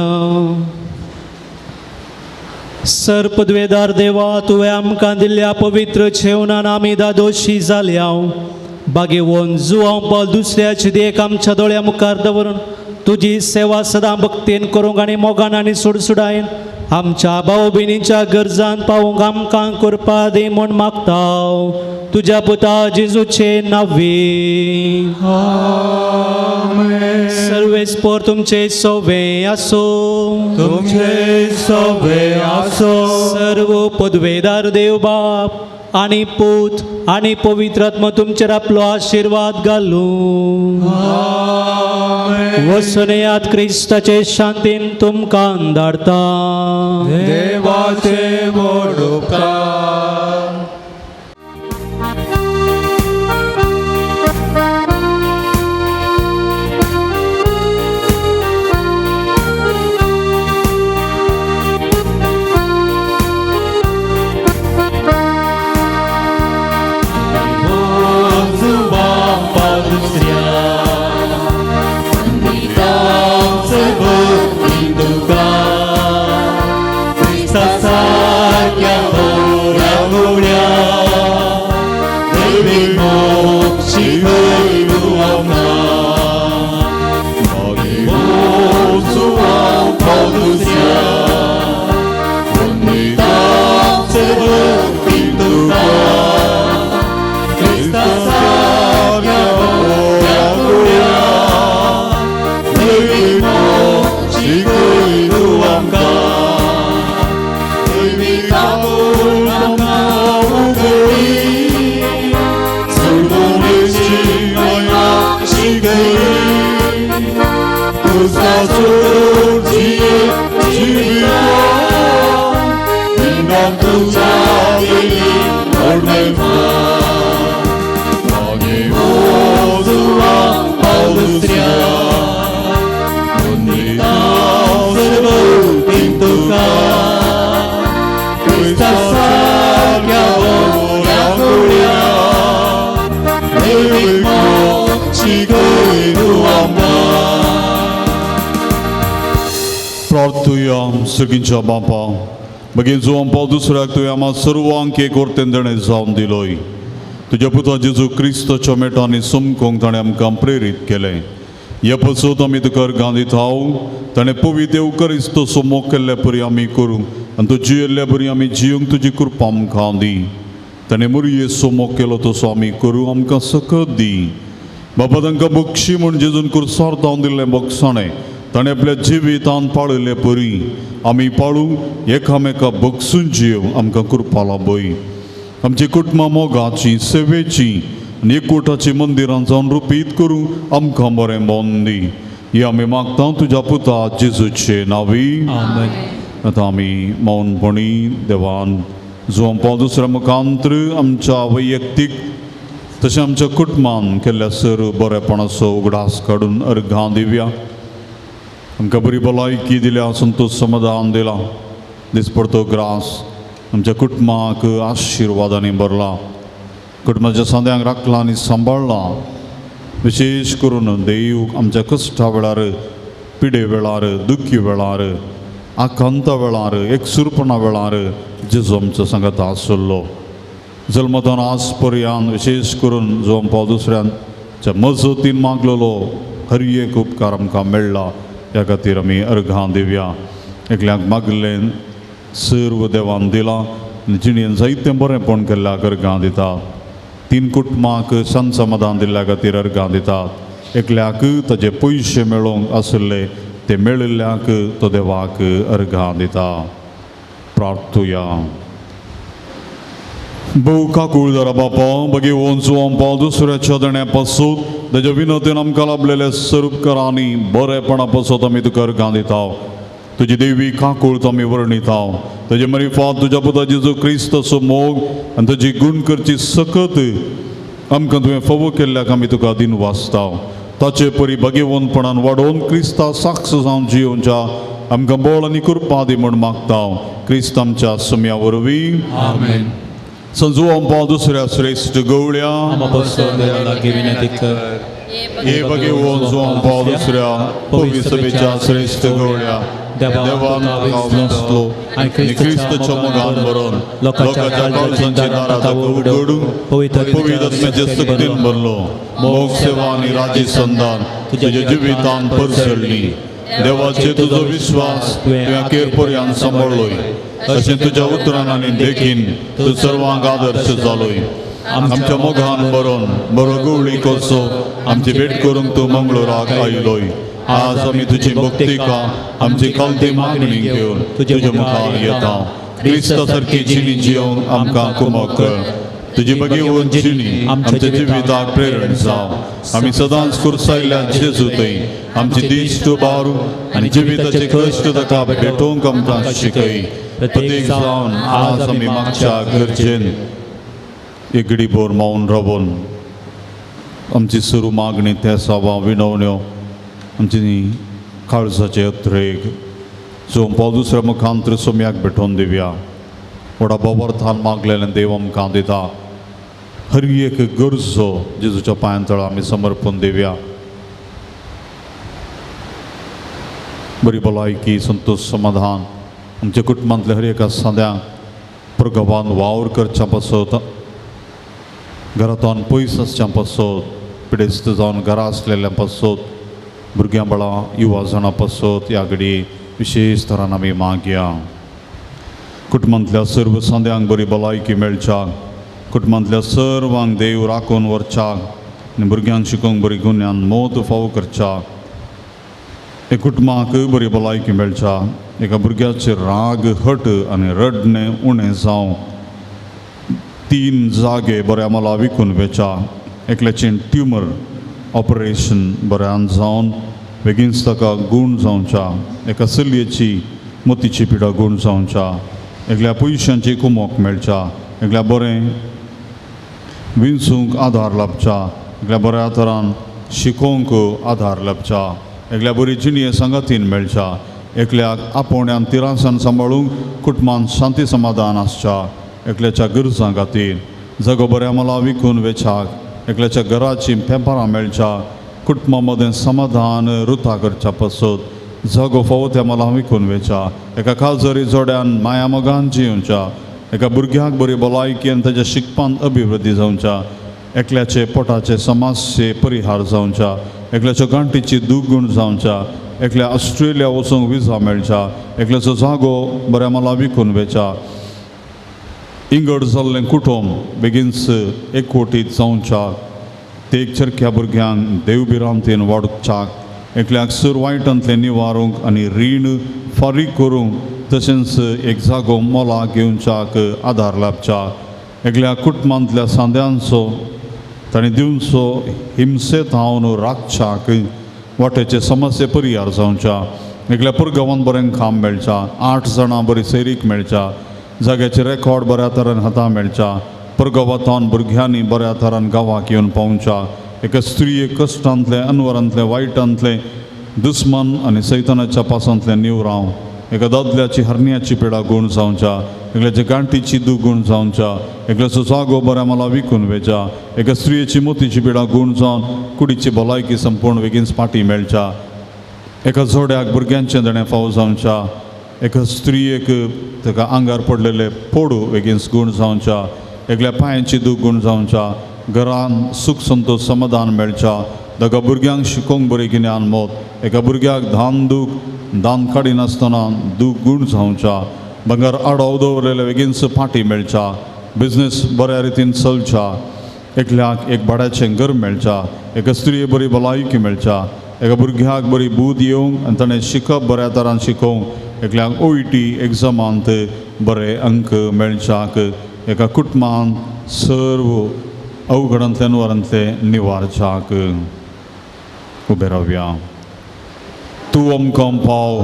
सर्पद्वेदार देवा, तुवें आमकां दिल्ल्या पवित्र जेवणान आमी दादोशी जाल्या. बागेवन जुवांव पावल दुसऱ्याची देख आमच्या दोळ्या मुखार दवरून तुजी सेवा सदां भक्तीन करूंक आनी मोगान आनी सुडसुडायन आमच्या भाव भयणीच्या गरजान पावूंक आमकां करपा दी म्हूण मागता तुज्या पुता जेजूचे नांवे. सर्वेस्पर तुमचे सोवे आसो. तुमचे सोवे आसो. सर्व पदवेदार देव बाप आनी पूत आनी पवित्र आत्मा तुमचेर आपलो आशिर्वाद घालूं. वसनेयात क्रिस्ताचे शांतीन तुमकां धाडता. देवाचे व्हड उपकार. क्रिस्ता सारक्या बऱ्या गवळ्या दैवीक मोग शिकय तूं आमकां मागीर जुवांव पावल दुसऱ्या वंदिता सर्वतीन तुका क्रिस्ता सारक्या बऱ्या गवळ्या दैवीक मोग शिकय तूं आमकां दैवीक आपूण आमकां उगडी सोडवणेची माया शिकयली तुझा सोडून जिविता इनाम तुझ्या दिली व्हडलेपण मागीर जुवांव पावल दुसऱ्या वंदिता सर्वतीन तुका क्रिस्ता सारक्या बऱ्या गवळ्या दैवीक मोग शिकय तूं आमकां. प्रार्थुया. सगळींच्या बापा मागीर जुवांव पावल दुसऱ्याक तुवें आम्हा सर्वांक एक वर्तेन देणें जावन दिलोय. तुज्या पुता जेजू क्रिस्ताच्या मेटांनी समकोंक ताणें आमकां प्रेरीत केलें. ह्या पसत आमी तुका अर्गां दिता. ताणें पवित्र येवकरिस्त मोग केल्ले परी आमी करूं आनी तूं जियेल्ले परी आमी जिवंक तुजी कृपा आमकां दी. ताणें मुरयेचो मोग केलो तसो आमी करूं आमकां सकत दी. बाबा तांकां बक्षी म्हूण जेजून कुर्सार जावन दिल्लें बक्षाणें ताणें आपल्या जिवितान पाळिल्ले परी आमी पाळूं एकामेका बक्षून जिव आमकां कृपा लाभय. आमची कुटुंबां मोगाची सेवेची आनी एकवटाची मंदिरां जावन रुपीत करूं आमकां बरें मोन दी. ही आमी मागता तुज्या पुता जेजूचे नांवी. आतां आमी मौनपणी देवान जुवांव पावल दुसऱ्या मुखांत्र आमच्या वैयक्तीक तशें आमच्या कुटुंबान केल्ल्या सर बरेपणाचो उगडास काडून अर्घां दिवया. आमकां बरी भलायकी दिल्या, संतोश समाधान दिला, दिसपडतो ग्रास आमच्या कुटुंबाक आशिर्वादांनी भरला, कुटुंबाच्या सांद्यांक राखला आनी सांबाळ्ळा. विशेश करून देव आमच्या कश्टा वेळार, पिडे वेळार, दुखी वेळार, आकांता वेळार, एकसुरपणा वेळार जेजू आमचो सांगात आसलो. जल्मतान आज पर्यान विशेश करून जुवांव पावल दुसऱ्याच्या मजतीन मागलेलो हर एक उपकार आमकां मेळ्ळा. ह्या खातीर आमी अर्घां दिवया. एकल्याक मागलें सर्व देवान दिलां आनी जिणेन जायतें बरेंपण केल्ल्याक अर्घां दितात. तीन कुटुंबाक शांत समाधान दिल्ल्या खातीर अर्घां दितात. एकल्याक ताजे पयशे मेळोवंक आशिल्ले ते मेळिल्ल्याक तो देवाक अर्घां दिता. प्रार्थुया. भोव काकूळ बापा बगी जुवांव पावल दुसऱ्याच्या देण्या पासून ताज्या विनोदीन आमकां लाभलेले स्वरूपकरांनी बरेपणा पासत आमी तुका अर्घां दिता. तुजी देवी काकूळ आमी वर्णिता. ताजे मरिफात तुज्या पुता जेजू क्रिस्ताचो मोग आनी तुजी गूण करची सकत आमकां तुवें फावो केल्ल्याक आमी तुका दिन वाचता. ताचे परी भगेवंतपणान वाडोवन क्रिस्ता साक्ष जावन जियोवच्या आमकां बळ आनी कृपा दी म्हूण मागता. क्रिस्त आमच्या सुम्या वरवीं. आमेन. संजुवांव पावल दुसऱ्या श्रेश्ठ गवळ्या हे भगेवन जुवांव पावल दुसऱ्या पवित्र सभेच्या श्रेश्ठ गवळ्या देवान नासलो आनी क्रिस्ताच्या मोगान भरून लोकांच्या काळजांची दारां ताका उगडून पवित्र आत्म्याचे शक्तीन भरलो. मोग सेवा आनी राजी संदान तुज्या जिवितान परसळ्ळी. देवाचे तुजो विश्वास तुवें अखेर पर्यंत सांबाळ्ळोय. तशें तुज्या उतरान आनी देखीन तूं सर्वांक आदर्श जालोय. आमच्या मोगान भरून बरो गवळी कसो आमची भेट करूंक तूं मंगळूराक आयलोय. आज आमी तुजी भक्तिका आमची खालती मागणी घेवन तुज्या मुखार येता. क्रिस्ता सारकी जिणी जियोवंक आमकां कुमक कर. तुजी भगेवन जिणी आमच्या जिविताक प्रेरण जावं. आमी सदांच कुर्सायल्ल्या जेजू थंय आमची दिश्ट बारू आनी जिविताचे कश्ट ताका भेटोवंक आमकां शिकय. प्रत्येक जावन आज आमी मागच्या गरजेन एक घडी भर मावन रावून आमची सुरू मागणी त्या सावा विनवण्यो आमची काळजाचे अत्रेक जुवांव पावल दुसऱ्या मुखांत्र सोम्याक भेटोवन दिवया. व्हडा बोबर्थान मागलेलें देव आमकां दिता. हर एक गरजो जेजूच्या पांयां तळा आमी समर्पण दिवया. बरी भलायकी, संतोष, समाधान आमच्या कुटुंबांतल्या हर एका सांद्यांक प्रगवान वावर करच्या पासत, घरांतल्यान पयस आसच्या पासत, पिडेस्त जावन घरा आसलेल्या पासत, भुरग्यां बाळां युवा जाणां पासत ह्या घडी विशेश तरान आमी मागया। कुटुंबांतल्या सर्व सांद्यांक बरी भलायकी मेळच्या, कुटुंबांतल्या सर्वांक देव राखून व्हरच्या आनी भुरग्यांक शिकोवंक बरी गुन्यान मोत फावो करच्या। एक कुटुंबाक बरी भलायकी मेळच्या, एका भुरग्याचे राग हट आनी रडणें उणें जावं, 3 जागे बऱ्या मला विकून वेच्या, एकल्याचें ट्युमर ऑपरेशन बऱ्यान जावन बेगीनच ताका गूण जावच्या, एका चलयेची मोतीची पिडा गूण जावच्या, एकल्या पयशांची कुमोक मेळच्या, एकल्या बरें विंचूंक आदार लाबच्या, एकल्या बऱ्या तरान शिकोवंक आदार लाबच्या, एकल्या बरी जिणये सांगातीन मेळच्या, एकल्याक आपोवण्यान तिरासान सांबाळूंक कुटुंबान शांती समाधान आसच्या, एकल्याच्या गरजां खातीर जागो बऱ्या मला विकून वेच्याक, एकल्याच्या घराची पेपरां मेळच्या, कुटुंबा मदें समाधान रुता करच्या पासत जागो फावो त्या मला विकून वेच्या, एका काजरी जोड्यान माया मोगान जिवच्या, एका भुरग्याक बरी भलायकी आनी ताच्या शिकपान अभिवृद्धी जावच्या, एकल्याचे पोटाचे समस्ये परिहार जावच्या, एकल्याच्या गांठीची दुगूण जावच्या, एकल्या ऑस्ट्रेलिया वचूंक विजा मेळच्या, एकल्याचो जागो बऱ्या मला विकून वेच्या, इंगड जाल्लें कुटुंब बेगीनच एकवटीत जावच्या, ते चरख्या भुरग्यांक देवभिरांतीन वाडच्याक, एकल्याक सूर वायटांतलें निवारूंक आनी रीण फारीक करूंक तशेंच एक जागो मोला घेवच्याक आदार लाबच्या, एकल्या कुटुंबांतल्या सांद्यांचो ताणें दिवचो हिंसेत हांव राखच्याक वाटेचे समस्ये परिहार जावच्या, एकल्या पुरगांवान बरें काम मेळच्या, 8 जाणां बरी सैरीक मेळच्या, जाग्याचे रेकॉर्ड बऱ्या तरान हाता मेळच्या, परगांवांत भुरग्यांनी बऱ्या तरान गांवाक येवन पावच्या, एका स्त्रिये कश्टांतलें अनवरांतलें वायटांतलें दुस्मन आनी सैतानाच्या पासांतलें निवरांव, एका दादल्याची हरण्याची पिडा गूण जावच्या, एकल्याच्या गांठीची दुगूण जावच्या, एकल्याचो जागो बऱ्या मला विकून वेच्या, एका स्त्रियेची मोतीची पिडा गूण जावन कुडीची भलायकी संपूर्ण बेगीन फाटी मेळच्या, एका जोड्याक भुरग्यांचें देणें फावो जावच्या, एका स्त्रियेक ताका आंगार पडलेले पोडू बेगीन गूण जावच्या, एकल्या पांयांची दूख गूण जावच्या, घरान सूख संतोष समाधान मेळच्या, ताका भुरग्यांक शिकोवंक बरी गिन्यान मत, एका भुरग्याक धान दूख दान काडिनासतना दूख गूण जावच्या, भांगर आडाव दवरलेले बेगीनच फाटी मेळच्या, बिजनेस बऱ्या रितीन चलच्या, एकल्याक एक भाड्याचें घर मेळच्या, एका स्त्रिये बरी भलायकी मेळच्या, एका भुरग्याक बरी बूद येवंक आनी ताणें शिकप बऱ्या तरान शिकोवंक, एकल्याक OET एग्जामांत बरे अंक मेळच्याक, एका कुटुंबान सर्व अवघडांतल्यान वरांतले निवारच्याक उबें रावया। तूं आमकां पाव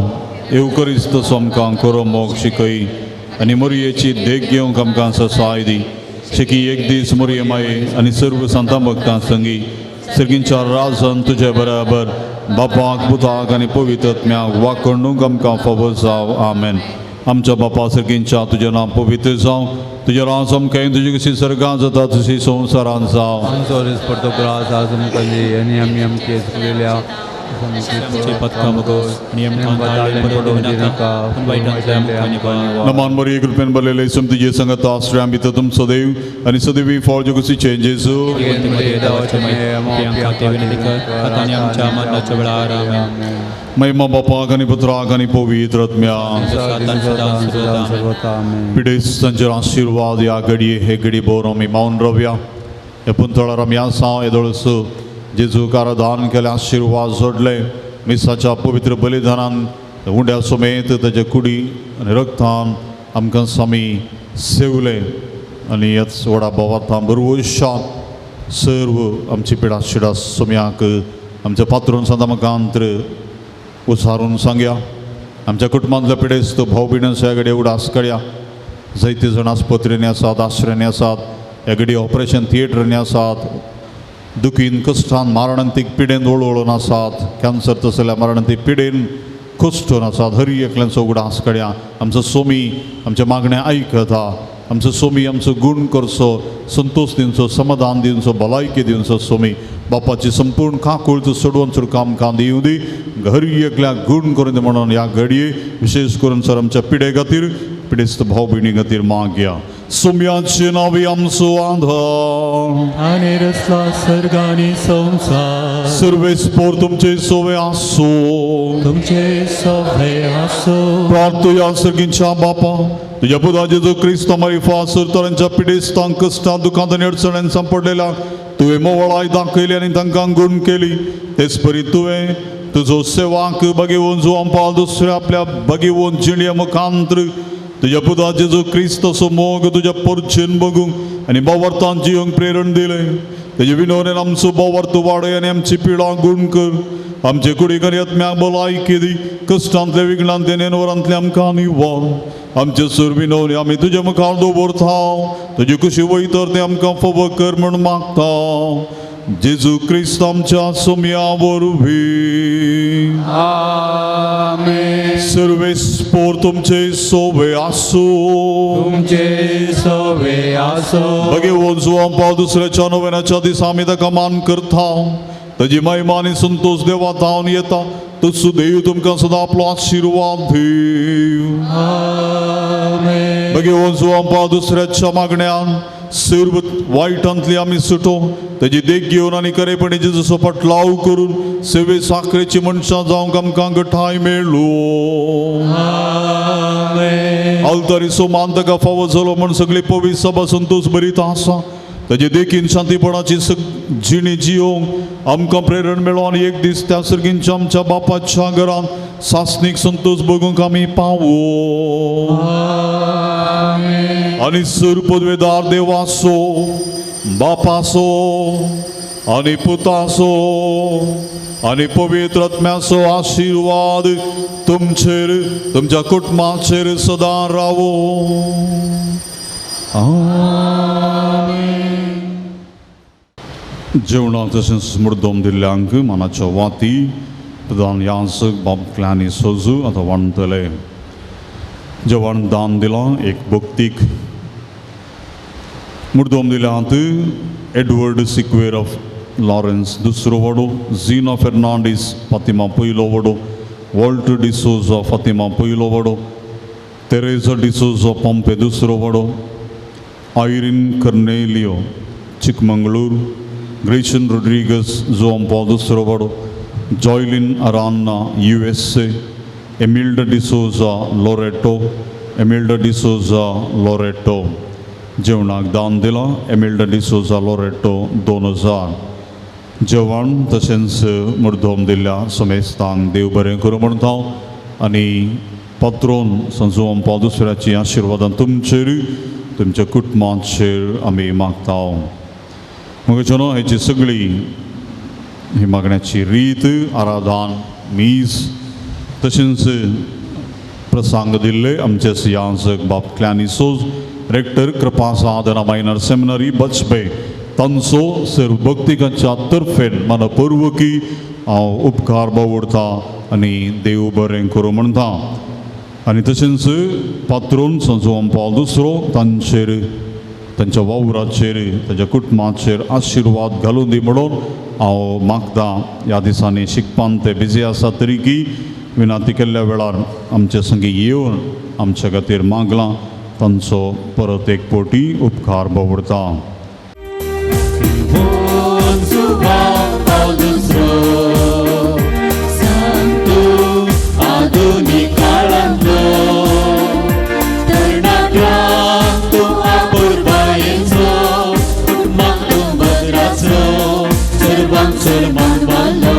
येवकरीच तसो आमकां खरो मोग शिकय आनी मोरयेची देख घेवंक आमकां ससाय दी, शेकी एक दीस मोरये माये आनी सर्व संतां भक्तां संगी सर्गींच्या राजान तुजे बराबर बापाक पुताक आनी पवित्र आत्म्याक वाखणूक आमकां फावो जावं। आमेन। आमच्या बापा सर्गींच्या तुजें नांव पवित्र जावं, तुजें राज आमकां तुजी कशी सर्गां जाता तशी संवसारांत जावं। आमचो दिसपडतो ग्रास आज आमकां दी आनी आमी आमचे चुकलेल्या नमान मरिये कृपेन भरलेले सम तुजे संगत आश्रया भितर तुमचो देव आनी सदैवी फळ जगुसीचें जेजू। महिमा बापाक आनी पुत्राक आनी पवित्र आत्म्याक। पिडेस्तांचेर आशिर्वाद ह्या घडये हे घडी भर आमी मावन रावया। ह्या पुंतळार आमी आसा येदोळसो जेजूक आराधन केलें, आशिर्वाद जोडले, मिसाच्या पवित्र बलिदानान उंड्या समेत ताच्या कुडी आनी रक्तान आमकां स्वामी सेवले आनी ह्याच व्हडा भावार्थान बरवशां सर्व आमची पिडा शिडा सोम्याक आमच्या पात्रून सांता म्हाका उचारून सांगया। आमच्या कुटुंबांतल्या पिडेस्त भाव भयणां ह्या घडये उडास कड्या, जायते जाण आस्पत्रेनी आसात, आश्रयांनी आसात, ह्या घडये ऑपरेशन थिएटरांनी आसात, दुखीन कश्टान मारणांतीक पिडेन वळवळून आसात, कॅन्सर तसल्या मारणांतीक पिडेन कश्टून आसात। हरी एकल्यांचो उगडास कड्या आमचो सोमी आमच्या मागण्या आयकता आमचो सोमी आमचो गूण करचो, संतोश दिवचो, समाधान दिवचो, भलायकी दिवचो सोमी. बापाची संपूर्ण काकूळ तूं सोडोवन सुरका आमकां दिवं दी. घरी एकल्याक गूण करून दी म्हणून ह्या घडये विशेश करून सर आमच्या पिडे खातीर, पिडेस्त भाव भयणी खातीर मागया. सोम्याचे नांवे आमचो आधार आनी रचला सर्ग आनी संवसार. सर्वेस्पोर तुमचे सोवे आसो. तुमचे सोवे आसो. प्रार्थया. सर्गींच्या बापा, तुज्या पुता जेजू क्रिस्त मारिफा सरतरांच्या पिडेस्तांक, कश्टां, दुखांत आनी अडचण्यांत सांपडलेल्या तुवें मोवळाय दाखयली आनी तांकां गूण केली. तेच परी तुवें तुजो सेवाक बगेवन जुवान पावल दुसऱ्या आपल्या बगेवन जिणे मुखांत्र तुज्या पुता जेजू क्रिस्ताचो मोग तुज्या परचेन बगूंक आनी बावर्तान जिवंक प्रेरण दिलें. तेजे विनोदेन आमचो बावर्त वाडय आनी आमची पिडा गूण कर. आमचे कुडीक आनी आत्म्याक भलायकी दी. कश्टांतले, विघ्नांतले, नेनवरांतले आमकां निवार. आमचे सर विनवणी आमी तुज्या मुखार दवरता. तुजी कुशी वयतर तें आमकां फावो कर म्हूण मागता. जेजू क्रिस्त आमच्या सोम्या वरवीं. आमेन. सर्वेस्पोर तुमचे सोवे आसूं. तुमचे सोवे आसो. भगेवन जुवान पावल दुसऱ्याच्या नोवेनाच्या दिसा आमी ताका मान करता. ताजी महिमा आनी संतोश देवा धांवन येता. तसो देव तुमकां सदां आपलो आशिर्वाद दिवं. आमेन. भगेवन जुवान पावल दुसऱ्याच्या मागण्यान सर्व वायटांतली आमी सुटो. तेजी देख घेवन आनी खरेपणी जेजूचो पटलाव करून सेवे साखरेची मनशां जावंक आमकां गठाय मेळ्ळो. आमेन. आल्तारी मान ताका फावो जालो म्हूण सगळी पवित्र सभा संतोश भरीत आसा. ताजे देखीन शांतीपणाची जिणी जियोंक आमकां प्रेरण मेळो आनी एक दीस त्या सर्गींच्या आमच्या बापाच्या घरांत सासणीक संतोश बगूंक आमी पावो. आनी सर पदवेदार देवासो, बापासो आनी पुतासो आनी पवित्र आत्म्याचो आशिर्वाद तुमचेर, तुमच्या कुटुंबाचेर सदां रावो. जेवणाक तशेंच मुर्दम दिल्ल्यांक मानाच्या वाती प्रधान यासक बाब क्लॅनी सोजू आतां वांटतले. जेवण दान दिलां एक भक्तीक मुर्दम दिल्यांत एडवर्ड सिक्वेर ऑफ लॉरेन्स दुसरो वडो, झिना फेर्नांडीस फातिमा पयलो वडो, वॉल्टर डिसोजा फातिमा पयलो वडो, तेरेजा डिसोजा पोम्पे दुसरो वडो, आयरीन कर्नेलियो चिकमंगळूर, ग्रेशन रोड्रिगस जुआंपा दुसरो वडो, Joylin Aranha USA, Emilda D'Souza Loreto, Emilda D'Souza Loreto. जेवणाक दान दिलां एमिल्डा डिसोजा लोरेटो 2000. जेवण तशेंच मुर्दोम दिल्ल्या समेस्तांक देव बरें करूं म्हणटा आनी पात्रोन संजुआंपा दुसऱ्याची आशिर्वादां तुमचेर, तुमच्या कुटुंबाचेर आमी मागता. मगो हेची सगळी ही मागण्याची रीत, आराधन, मीस तशेंच प्रसंग दिल्ले आमचे याजक बाब Clanny Soz, rector Kripa Sadhana minor seminary Bajpe, तांचो सर्व भक्तिकाच्या तर्फेन मनपूर्वकी हांव उपकार बावडता आनी देव बरें करूं म्हणटा. आनी तशेंच पात्रोन संजुआन पावल दुसरो तांचेर, तांच्या वावराचेर, तांच्या कुटुंबाचेर आशिर्वाद घालून दी म्हणून हांव मागता. ह्या दिसांनी शिकपान ते बिजी आसा तरी की विनंती केल्ल्या वेळार आमचे संगी येवन आमच्या खातीर मागलां. तांचो परत एक पोटी उपकार बावडता. सर्वांक सर मानवालो.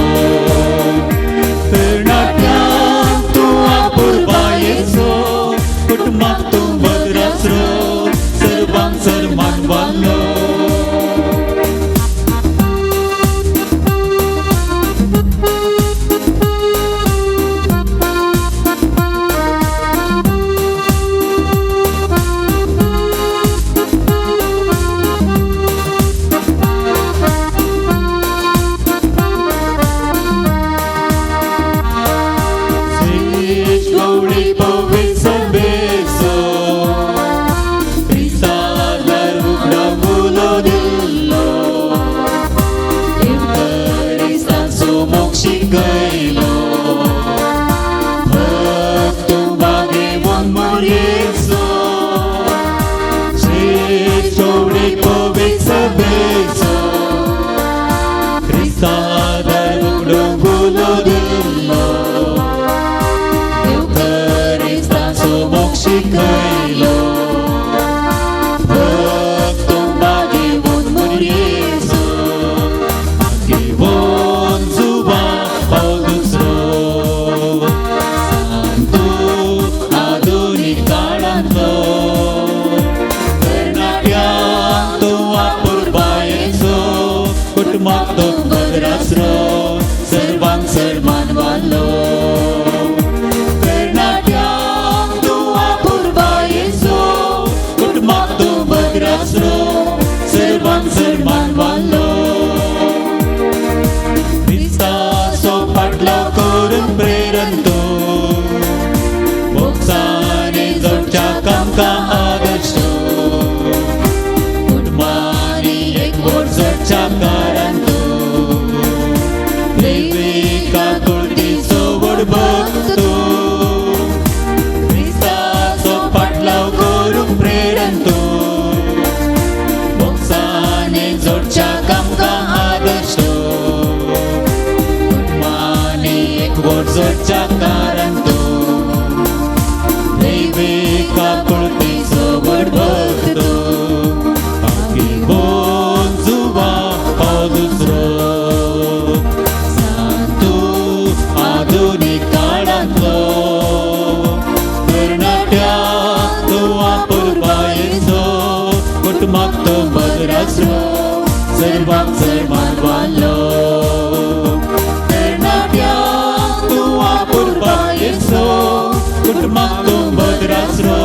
सर्वांक चड मानवालो. तरणाट्यांक तूं आपुरबाय येसो, कुटुंबाक तूं बद्रासरो,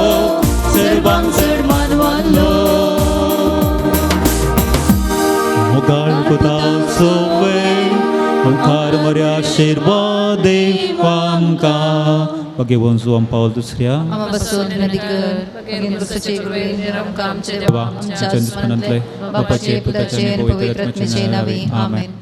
सर्वांक चड मानवालो. मुगाळ पुता सोवे मुखार मऱ्या आशिर्वाद देव आमकां. भगेवन जुवान पावल दुसऱ्या आमा बसून विनंती कर, भगेन क्रिस्ताचे कृपेन आमकां आमच्या देवा आमच्या आमच्या दुस्मानांतले बापाचे, पुताचे आनी पवित्र आत्म्याचे नांवी. आमेन.